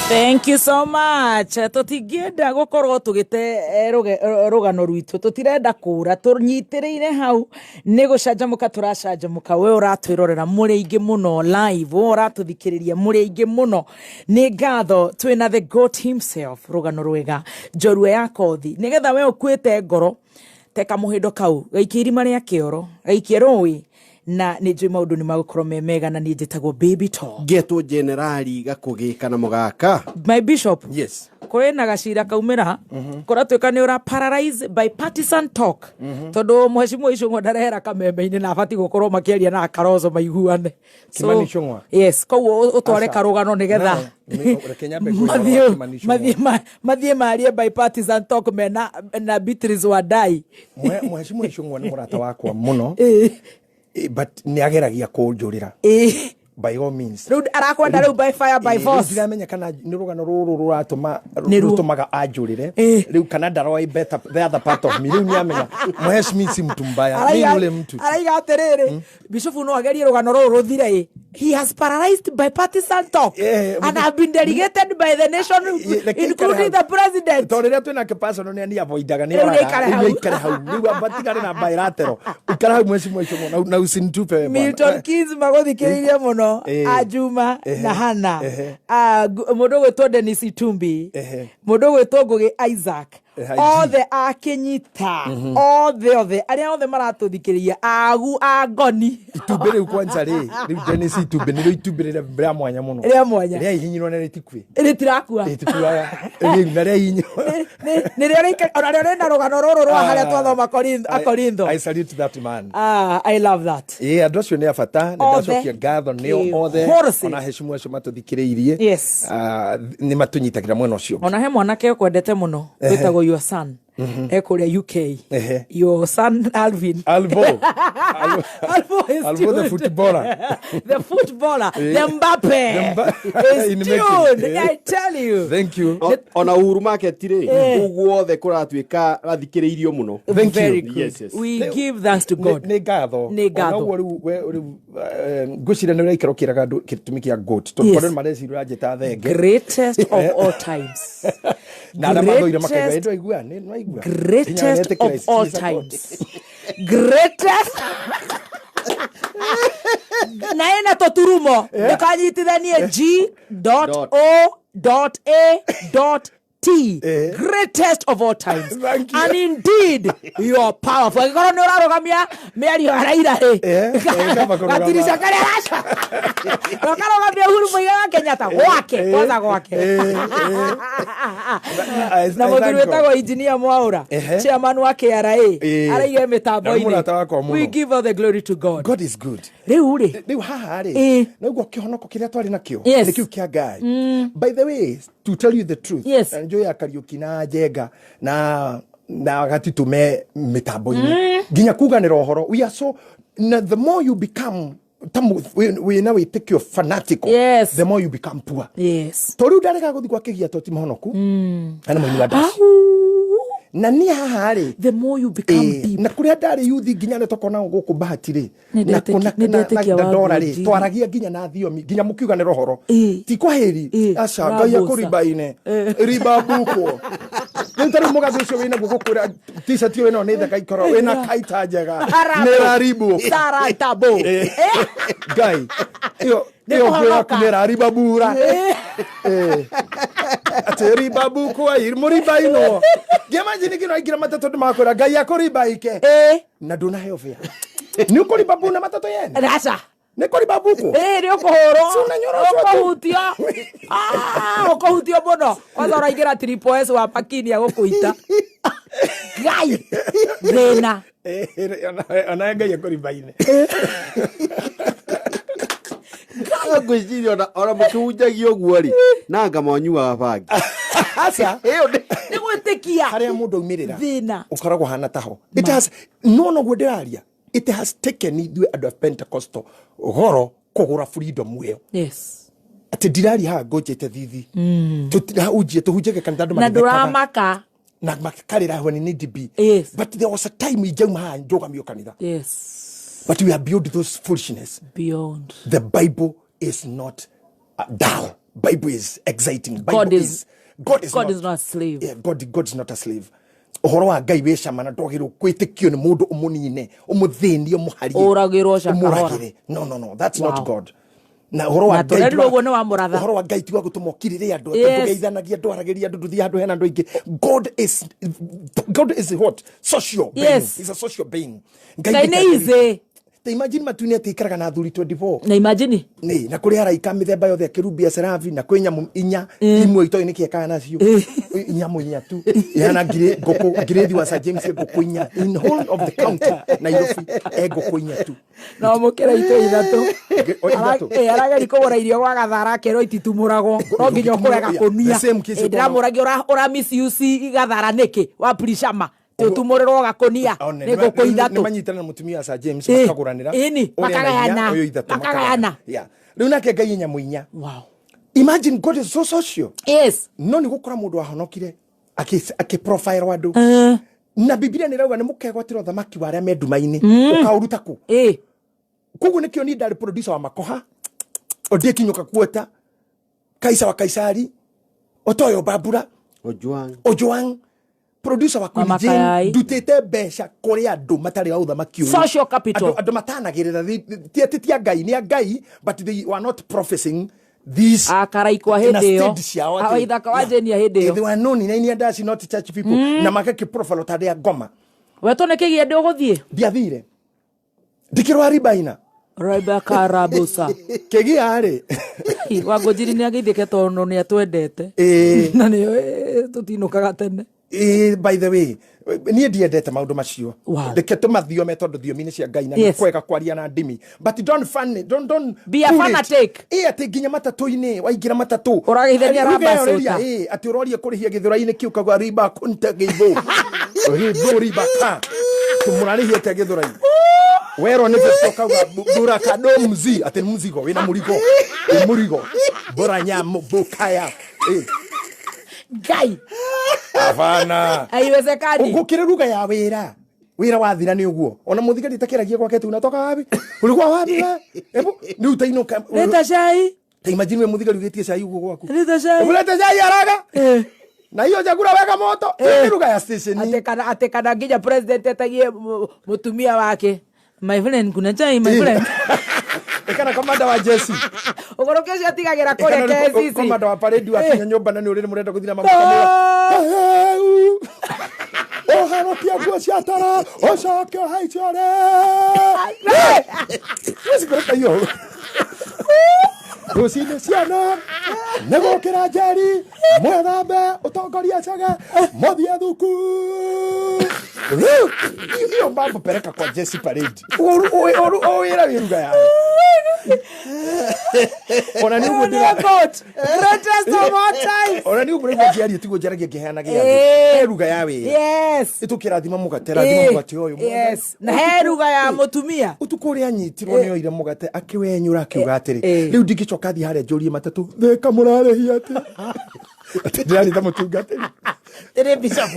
Thank you so much. Tũtingĩenda gũkorwo tũgĩte rũgano rwitũ, tũtirenda kũra, tũnyitĩrĩire hau nĩ gũcanjamũka tũracanjamũka. We ũratwĩrorera mũrĩ aingĩ mũno live, we ũratũthikĩrĩria mũrĩ aingĩ mũno. Nĩ ngatho twĩna the goat himself, rũgano rwega njorua ya kothi, nĩgetha we ũkuĩte ngoro teka mũhĩndo kau gaikie irima rĩa kĩoro, gaikie rũĩ, na nĩ njũĩ maũndũ nĩ magũkorwo me mega. Na niĩ njĩtagwo Baby Top, ngetwo Generali Gakũgĩ kana Mũgaka. My bishop. Yes. Kũrĩ na gacira kaumĩra kũratuĩka nĩ ũra paralyze bipartisan talk, tondũ mheshimiwa Icũng'wa ndarehera kameme-inĩ na abatiĩ gũkorwo makĩaria na Kalonzo maiguane. Kimani Ichung'wa? Yes, koguo ũtware Aca. karũgano nĩgetha No, reke nyambe ngwĩre ũhoro wa Kimani Ichung'wa. Mathiĩ marie bipartisan talk mena na Beatrice Wandai. Mheshimiwa Ichung'wa nĩ mũrata wakwa mũno. But nĩ ageragia kũnjũrĩra by all means. Rĩu arakwenda rĩu by fire by Rĩu force. ndiramenya kana nĩ rũgano rũrũ rũratũma Nĩruo. rũtũmaga anjũrĩre rĩu kana ndaroi better the other part of me. Rĩu nĩamenya mheshimiwa si mtu mbaya, mi Araiga yule mtu. Araiga atĩrĩrĩ, bishofu no agerie rũgano rũrũ rũthire ĩ. He has paralyzed bipartisan talk and have been delegated by the nation, including the president. Tondũ rĩrĩa twĩnake personal nĩ ani avoidaga nĩ Rĩu oraga. nĩaikare Rĩu hau. nĩaikare hau, rĩu amba tigane na bilateral, ikara hau mheshimiwa Ichung'wa, na usinitupe we bwana. Milton Keynes magũthikĩrĩirie mũno. Ajuma na Hana. Mũndũ ũgwĩtwo Dennis Itumbi, mũndũ ũgwĩtwo Ngũgĩ Isaac, othe akĩnyita, othe othe arĩa othe maratũthikĩrĩria, agu angoni. Itumbĩ rĩu kwanza rĩ, rĩu Dennis itumbĩ nĩrĩo itumbĩ rĩrĩa rĩa mwanya mũno. Rĩa mwanya. Rĩa ihinyirwo na rĩtikue. Rĩtirakua. Rĩtikuaga rĩu na rĩa ihinyirwo. Nĩrĩo ona rĩo rĩna rũgano rũrũ rwa harĩa twathoma Akorintho. I salute that man. Ah, I love that. Ĩĩ, andũ acio nĩ a bata, nĩ Othe. ndacokia ngatho nĩo othe. Kĩhũrũci. Ona heshimu acio matũthikĩrĩirie. Yes. Ah, nĩ matũnyitagĩra mwena ũcio. Ona he mwanake ũkwendete mũno wĩtagwo your son, ekũrĩa UK. Your son Alvin. Alvo. Alvo is Alvo the tuned. footballer. The footballer. The Mbappe. The Is In making. tuned. I tell you. Thank you. Ona Uhuru Market rĩ, kũu guothe kũratuĩka athikĩrĩirio mũno. Thank you. Very good. Yes. We give thanks to God. Nĩ ngatho. Nĩ ngatho. Ona ũguo rĩu rĩu ngwĩciria nĩ ũraikara ũkĩraga andũ gĩtũmi kĩa goat, tondũ Yes. andũ mareciria ũranjĩta thenge. Greatest of all times. Na arĩa mathũire makaigua, Greatest "Ĩ, ndwaigua, nĩ nwaigua." Greatest Nginya wetĩkĩra of all it's a God. times. Greatest. Na ĩna tũturumo ndũkanyitithanie G dot O dot A dot T. Greatest of all times. Thank you. And indeed you are powerful. Angĩkorwo nĩ ũrarũgamia mĩario ya Raila rĩ, kaba kũrũgama. gatirisha karĩa araca na ũkarũgamia Uhuru Muigai wa Kenyatta gwake, kwanza gwake. Na I mũthuri thank God. wĩtagwo Engineer Mwaura, chairman wa KRA, araige Na nĩ mĩtambo-inĩ. mũrata wakwa mũno. We give all the glory to God. God is good. Rĩu rĩ, Rĩu haha rĩ, noguo kĩhonoko kĩrĩa twarĩ nakĩo Yes. nĩ kĩu kĩa Ngai. By the way, to tell you the truth, Yes. na njũĩ ya Kariũki na Njenga na Gatitũ me mĩtambo-inĩ nginya kuganĩra ũhoro, we are so, na the more you become ta wĩna wĩtĩkio fanatical, Yes. the more you become poor. Yes. To rĩu ndarega gũthiĩ gwa kĩgia to ti mũhonoku na nĩ mũnyui wa ndaci. Na niĩ haha rĩ, The more you become deep. Na kũrĩa ndarĩ yuthi nginya nĩ tokona gũkũ bahati rĩ, Nĩ na nĩ ndetĩkia na wa ndora rĩ, Ngũnjiri. twaragia nginya na thiomi nginya mũkiuganĩra ũhoro ti kwahĩri, aca Ngai Rabuca. akũribaine ribabukwo. Rĩu ta rĩu mũgathĩ ũcio wĩnaguo gũkwĩra t-shirt ĩyo ĩno nĩ thaka ikoro wĩna kaita njega nĩ raribu. Sara Tabo. Ngai ĩyo Nĩ ĩyo nguo yaku kũhonoka. nĩ ĩraribabura. Atĩ ribabukwo mũribainwo ngĩmanjini kĩno aingĩra matatũ ndĩ makwĩra Ngai akũribaike na ndũnaheo bĩa nĩ ũkũribabu na matatũ yene. Aca. Nĩ kũribabukwo. Nĩ ũkũhũrwo. Si unanyoroshwa tu. Ũkũhutio. Ũkũhutio mũno kwanza ũraingĩra triple S wa makini agũkũita Ngai thĩna. Ona Ngai akũribaine. Ngwĩciria ona mũkĩhunjagia ũguo rĩ, na anga mwanyuaga bangi. Aca. Nĩ gwĩtĩkia harĩa mũndũ aumĩrĩra thĩna ũkoragwo hana taho. It has no noguo ndĩraria, it has taken ithuĩ andũ a Pentecostal goro kũgũra freedom ĩyo. Yes. Atĩ ndiraria haha ngũnjĩte thithi, tũtirahunjie tũhunjagia kanitha andũ Na magĩthekaga. ndũramaka. Na makarĩra when need to be. Yes. But there was a time ingiauma haha njũgamio kanitha. Yes. But we are beyond those foolishness. Beyond. The Bible is not dull. Bible is exciting. Bible God is God is God not, is not a slave. Yeah, God is not a slave. Ũhoro wa Ngai wĩ cama na ndwagĩrĩirwo kwĩtĩkio nĩ mũndũ ũmũnine, ũmũthĩnie, ũmũharie, Ũragĩrwo cakahora. ũmũragĩre. No, no, no, that's not Wow. God. Na ũhoro wa Na Ngai tũrerirwo ti wa- ũguo nĩ wa mũratha. ũhoro wa Ngai ti wa gũtũma ũkirĩre andũ, Yes. ndũgeithanagia, ndwaragĩria andũ, ndũthiĩ handũ hena andũ aingĩ. God is what? Social being. Yes. He's a social being. Ngai nĩ ndĩkagerie- easy. Ta imagine matu-inĩ atĩ ikaraga na athuri 24. Na imagine. Nĩ na kũrĩ araika mĩthemba yothe, akerubi, aserafi, na kwĩ nyamũ inya imwe itoĩ nĩkĩ ekaga nacio. Nyamũ inya tu ihana ngiri ngũkũ ngirĩthi wa Sir James, ngũkũ inya in whole of the county Nairobi, e ngũkũ inya tu. No mũkĩra itũ ithatũ. O ithatũ. Arageri kũgũra irio gwa gathara, akerwo ititumũragwo, no nginya ũkũre gakũnia. The same case. Ndĩramũragia ũra misuse gathara nĩkĩ wa prishama tũtumũrĩrwo gakũnia nĩ ngũkũ ithatũ. Nĩ manyitana na mũtumia wa Sir James, makagũranĩra. Ĩni, ũrĩa na inya, makagayana. Ũyũ ithatũ. Makagayana. Yeah. Rĩu nake Ngai nyamũ inya. Wow. Imagine, God is so social. Yes. No nĩ gũkora mũndũ wahonokire akĩ profile andũ, na Bibilia nĩ ĩrauga nĩ mũkegwatĩra ũthamaki wa arĩa me nduma-inĩ. Ũkaũruta kũ? Koguo nĩkĩo niĩ ndarĩ producer wa Makoha, Ondieki Kuota, Kaisa wa Kaisari, Otoyo Babura, Ojwang. Ojwang, producer wa Queen Mama Jane. Kayai. Ndutĩte mbeca kũrĩ andũ matarĩ wa ũthamaki ũyũ. Social capital. Andũ matanagĩrĩra ti atĩ ti a Ngai, nĩ a Ngai, but they were not professing this Akaraikwa na hĩndĩ ĩyo. stage ciao atĩ- Waithaka wa Jane hĩndĩ ĩyo. They were known in any industry, not church people, na magakĩ profile ta rĩa ngoma. Wetwo nĩ kĩgĩa ndĩ ũgũthiĩ. Ndiathire, ndikĩrwa ribaina. Rebecca Rabusa. Kĩgia rĩ. Wangũnjiri nĩ ageithĩke tondũ nĩ atwendete. Na nĩyo tũtinũkaga tene. Ĩĩ, by the way, niĩ ndiendete maũndũ macio. Reke tũmathiome tondũ thiomi-inĩ cia Ngai na nĩ kwega kwaria na ndimi, but don't fun, don't Be a pull it. fanatic. Ĩ, atĩ nginya matatũ-inĩ waingĩra matatũ Ũrageithania Ruga ĩyo Ramba rĩrĩa, Sota. ĩ, atĩ ũroria kũrĩhia gĩthũrai-inĩ kĩu kagwa riba kunte gĩithũ gĩithũ riba ka tũmũrarĩhia atĩa gĩthũrai werwo nĩ festo kauga buraka do mzi atĩ nĩ mzigo wĩna mũrigo, wĩ mũrigo bora nyamũ bukaya. Ĩ. Ngai. Hapana. Haiwezekani. Gũkĩrĩ ruga ya wĩra, wĩra wathira nĩ ũguo ona mũthigari takĩragia gwake tu unatoka wapi, ulikuwa wapi we, hebu nĩ utainũka. Leta cai. Ta imagine we mũthigari ũgĩtie cai ũguo gwaku. Leta cai. Hebu leta cai haraka na hiyo chakula weka moto. Nĩ ruga ya station. Atĩ kana nginya president etagie mũtumia wake, "My friend, kuna chai, my friend?" Ĩkana komanda wa jesi. Ũgũrũki ũcio atigagĩra kũrĩa KCC. Komanda wa parade wakinya nyũmba na nĩ ũrĩrĩ mũrenda gũthira makamwĩra ũharũkie nguo cia toro ũcoke ũhaice ũrĩ wĩcikũrĩka iyo rũcinĩ ciana nĩ gũkĩra njeri mwethambe ũtongorie cege mũthiĩ thukuru. Rĩu hiyo mambo peleka kwa Jesse parade. O wĩra wĩ ruga yayo ona nĩ ũguo ndĩra Goat, greatest of all time. Ona nĩ ũguo nĩguo ngĩaria tiguo njaragia ngĩheana gĩathĩ. He ruga ya wĩra. Ĩtũkĩrathima mũgate, rathima mũgate ũyũ. Yes. Na he ruga ya mũtumia. Ũtukũ ũrĩa anyitirwo nĩ oire mũgate akĩwenyũra akiuga atĩrĩ, rĩu ndingĩcoka thiĩ harĩa njũrie matatũ thĩka mũrarĩhia atĩ atĩ ndĩrarĩ ta mũtungatĩri. Ndĩrĩ bishop.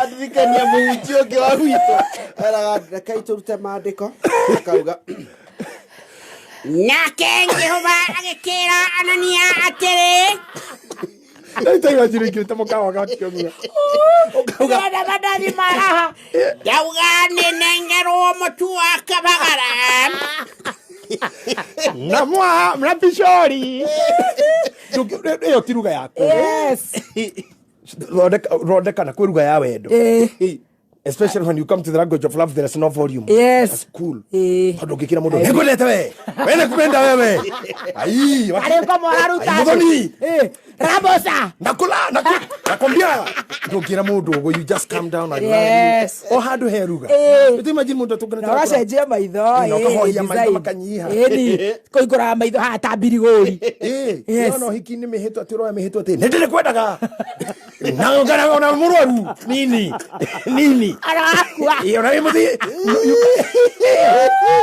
Andirikania mũhunjia ũngĩ wa gwitũ eraga rekei tũrute maandĩko, akauga nake Jehova agĩkĩra Anania atĩrĩ. Ndaita njirikĩte mũkawa gake ũguo. Ndĩrenda mandathi maraha. Ndauga nĩnengerwo mũtu wa kabagara. Na mwa na pishori ĩyo ti ruga yaku. Yes. Thondeka na kwĩ ruga ya wendo. Especially when you come to the language of love, there is no volume. Yes. That's cool. Tondũ ũngĩkĩra mũndũ nĩngwendete we, we nĩkũmenda wewe, ai. Arĩ ngoma ũraruta. Ai, Muthoni. Rabosa. Nakula nakwambia ndũngĩra mũndũ ũguo, you just calm down and Yes. o handũ he ruga. Ĩtũ imagine mũndũ atũngana Na ũgacenjia maitho. Na ũkahohia maitho design. makanyiha. Ĩni. Kũingũraga maitho haha ta mbirigũri. Yes. No hiki-inĩ mĩhĩtwa atĩ ũroya mĩhĩtwa atĩ nĩ ndĩrĩkwendaga na ngana ona mũrwaru nini nini. Arakua. Ĩ, ona wĩ mũthii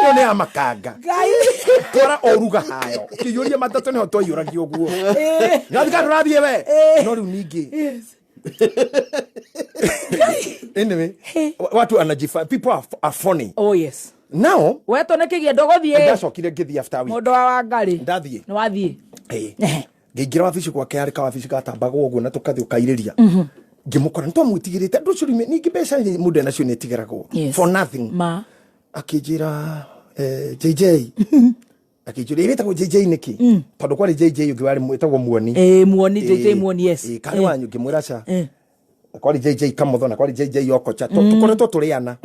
ĩyo nĩ ya makanga. Ngai. Twara o ruga hayo ũkĩiyũria matatũ nĩho twaiyũragia ũguo nĩwathika ndũrathiĩ we no rĩu ningĩ. Yes. Anyway, watu anajifa, people are funny. Oh yes. Now Wetwo nĩ kĩgĩa ndũgũthiĩ. Ndacokire ngĩthiĩ after a week. Mũndũ wa Wangari. Ndathiĩ. Nĩ wathiĩ. Ĩ. Ngĩingĩra wabici gwake, yarĩ kawabici gatambagwo ũguo na tũkathiĩ ũkairĩria. Ngĩmũkora nĩ twamwĩtigĩrĩte andũ ũcio rĩu ningĩ mbeca mũndũ enacio nĩ ĩtigĩragwo. Yes. For nothing. Ma. Akĩnjĩra JJ, akĩnjũria ĩtagwo JJ nĩkĩ tondũ kwarĩ JJ ũngĩ warĩ wĩtagwo Muoni. Ĩ, Muoni, JJ Muoni, yes. Ĩ, karĩ wanyu ngĩmwĩra ca. Na kwarĩ JJ Kamotho na kwarĩ JJ Okocha. Tũkoretwo tũrĩ ana.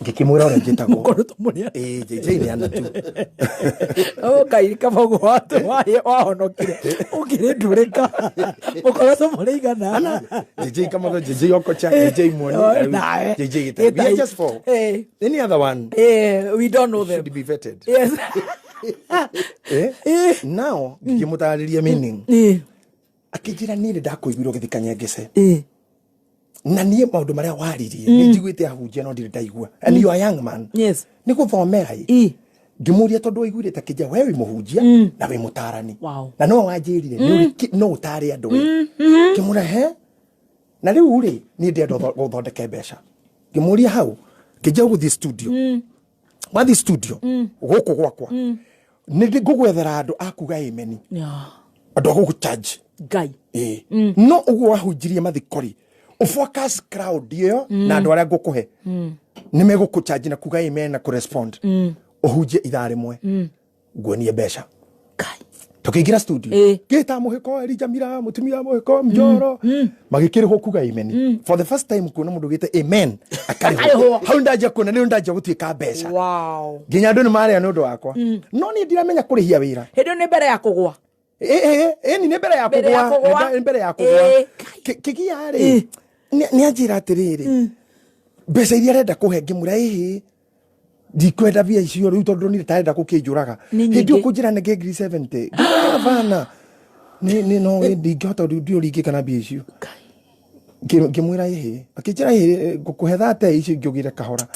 Ngĩkĩmwĩra ũrĩa njĩtagwo. Mũkoretwo mũrĩ ana. Ĩĩ, JJ nĩ ana tu. O Ngai kaba ũguo wahonokire ũkĩrĩ ndũrĩka mũkoretwo mũrĩ igana. JJ Kamotho, JJ Okocha, JJ Muoni, Oh, na rĩu nawe. JJ Gĩtahi. We are just four. Any other one We don't know them. should be vetted. Yes. Eh? Now, ngĩkĩmũtarĩria meaning. Akĩnjĩra niĩ nĩ ndakũiguire ũgĩthiĩ Kanyengece. Na niĩ maũndũ marĩa waririe nĩ njiguĩte ahunjia no ndirĩ ndaigua. And you are a young man. Yes. Nĩ gũthomera ĩ. Ngĩmũria tondũ waiguire ta kĩnja we wĩ mũhunjia na wĩ mũtarani. Wow. Na no wanjĩrire no ũtare andũ ĩ. Ngĩmũra he na rĩu rĩ niĩ ndĩrenda gũthondeke mbeca. Ngĩmũria hau kĩnja ũgũthiĩ studio. Wathiĩ studio gũkũ gwakwa nĩ ngũgwethera andũ a kuga amen. Andũ a gũgũ-charge. Ngai. Ĩĩ. No ũguo wahunjirie mathiko rĩ ũfocus crowd ĩyo na andũ arĩa ngũkũhe nĩ megũkũcharge na kuga amen na kũrespond. Ũhunjie ithaa rĩmwe nguonie mbeca. Tũkĩingĩra studio ngĩta mũhĩko Elijah Mira mũtumia mũhĩko Mjoro magĩkĩrĩhwo kuga amen. For the first time kuona mũndũ ũgĩte amen akarĩhwo. Akarĩhwo. Hau ndanjia kuona nĩ ndanjia gũtuĩka mbeca. Wow. Nginya andũ nĩ marĩa nĩ ũndũ wakwa. No niĩ ndiramenya kũrĩhia wĩra. Hĩndĩ ĩyo nĩ mbere ya kũgwa. Ĩni nĩ mbere ya Mbere ya kũgwa. kũgwa. Nĩ mbere ya kũgwa. Kĩgia rĩ nĩ anjĩra atĩrĩrĩ mbeca iria arenda kũhe ngĩmwĩra ĩhĩ ndikwenda mbia icio rĩu tondũ ndirĩ tarenda gũkĩnjũraga. Nĩ Hĩndĩ ĩyo nyingĩ. kũnjĩra nĩ ngiri 70 ngĩmwĩra bana nĩ no ndingĩhota ndiũ ringĩka mbia icio. Ngĩmwĩra ĩhĩ akĩnjĩra ĩhĩ ngũkũhe thate icio ingĩ ũgĩre kahora.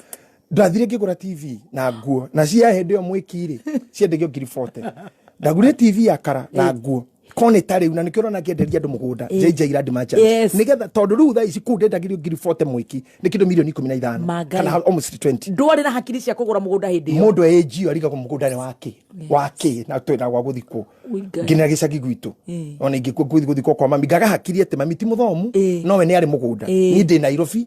Ndathire ngĩgũra TV na nguo na cia hĩndĩ ĩyo mwĩki rĩ ciendagio ngiri 40. Ndagũrire TV ya kara na nguo kone ta rĩu na nĩkĩo ũrona ngĩenderia andũ mũgũnda JJ Land Merchants. Nĩgetha tondũ rĩu thaa ici kũu ndendagĩrio ngiri 40 mwĩki nĩ kĩndũ milioni 15 Mangai. kana almost 20. Ndwarĩ na hakiri cia kũgũra mũgũnda hĩndĩ ĩyo. Mũndũ ĩ arigagwo mũgũnda nĩ wake wake na twĩna gwa gũthikwo nginya gĩcagi gwitũ. Ona ingĩkua ngũthiĩ gũthikwo kwa mami ngaga hakiri atĩ mami ti mũthomu nowe nĩ arĩ mũgũnda. Niĩ ndĩ Nairobi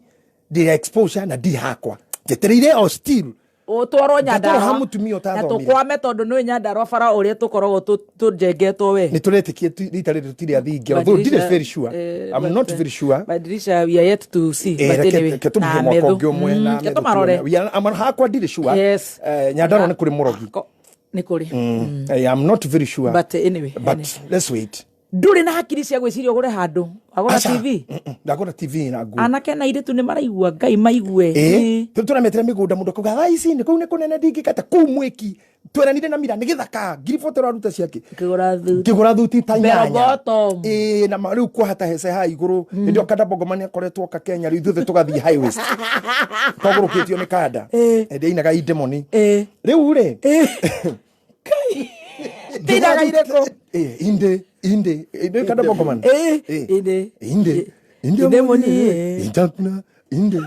ndĩ exposure na ndĩ hakwa njetereire o still Ũtwarwo Ngatwarwo Nyandarũa. ha mũtumia Na ũtathomire. tũkwame tondũ nĩũĩ Nyandarũa bara ũrĩa tũkoragwo tũnjengetwo we. Nĩ tũretĩkia rita rĩrĩ tũtirĩ athingi although ndirĩ very sure. I'm not very sure. Madirisha we are yet to see. But anyway, Reke tũmũhe na mwaka metho. ũngĩ ũmwe na Reke metho tũmarore. tuone. We are- hakwa ndirĩ sure. Yes. Nyandarũa nĩ kũrĩ mũrogi. Nĩ kũrĩ. I'm not very sure. But anyway, But let's wait. Ndũrĩ na hakiri cia gwĩciria ũgũre handũ. Wagũra Aca. TV. Ndagũra TV na nguo. Anake na airĩtu nĩ maraigua Ngai maigue. Tũ tũrametera mĩgũnda mũndũ akauga thaa ici nĩ kũu nĩ kũnene ndingĩkata kũu mwĩki tweranire na mira nĩ gĩthaka ngiri 40 ũraruta ciake. Ngĩgũra thuti. Ngĩgũra thuti ta Bell inyanya. bottom. Na rĩu kwahata hece haha igũrũ hĩndĩ ĩyo kanda bongoma nĩ akoretwo oka Kenya rĩu ithuothe tũgathiĩ high waist. Twagũrũkĩtio nĩ kanda. Hĩndĩ ainaga indemoni. Rĩu rĩ Ndĩinaga irĩkũ? Inde inde inde kanda bongoma. Inde. Inde. Inde Indemoni, Intakuna inde.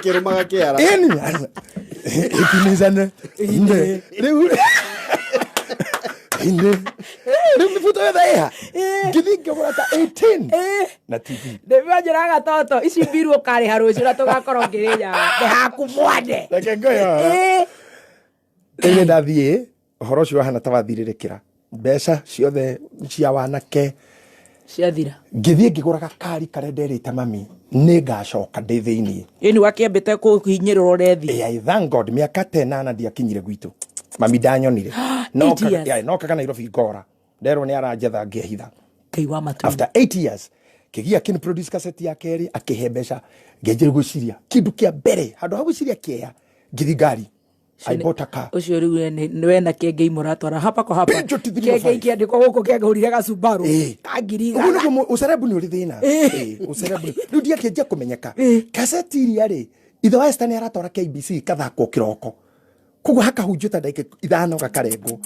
Kĩrũmaga kĩara. Ĩni. Ikinizana. Inde. Rĩu inde. Rĩu mĩbuto yothe ĩha. Ngĩthiĩ ngĩgũra ta 18 na TV. Ndĩmanjĩraga toto ici mbiru ũkarĩha rũciũ na tũgakorwo ngĩrĩnyaga nĩ haku mwene. Reke ngoyo. Rĩu ndathiĩ ũhoro ũcio wahana ta wathirĩrĩkĩra. Mbeca ciothe cia wanake ciathira. Ngĩthiĩ ngĩgũra gakari karĩa nderĩte mami nĩ ngacoka ndĩ thĩiniĩ. Ĩni wakĩambĩte kũhinyĩrĩrwo rethi. I thank God mĩaka ta ĩnana ndiakinyire gwitũ. Mami ndanyonire. Eight years. Nokaga Nairobi ngora. Nderwo nĩ aranjetha ngĩehitha. Ngai wa matu. After 8 years kĩgia kĩni produce cassette ya kerĩ akĩhe mbeca ngĩanjĩrĩria gwĩciria kĩndũ kĩa mbere handũ ha gwĩciria kĩea ngĩthi ngari. I bought a car. Ũcio rĩu we nĩ wena kĩengei mũratwara hapa kwa hapa. Kĩengei kĩandĩkwo gũkũ kĩangũrire gacubaru ka ngiri Ũguo igana. nĩguo ũcerebu nĩ ũrĩ thĩna. Ũcerebu rĩu ndiakĩanjia kũmenyeka. Cassette iria rĩ ithe wa Esther nĩ aratwara KBC ikathakwo kĩroko. Koguo hakahunjio ta ndagĩka ithano gakarengwo.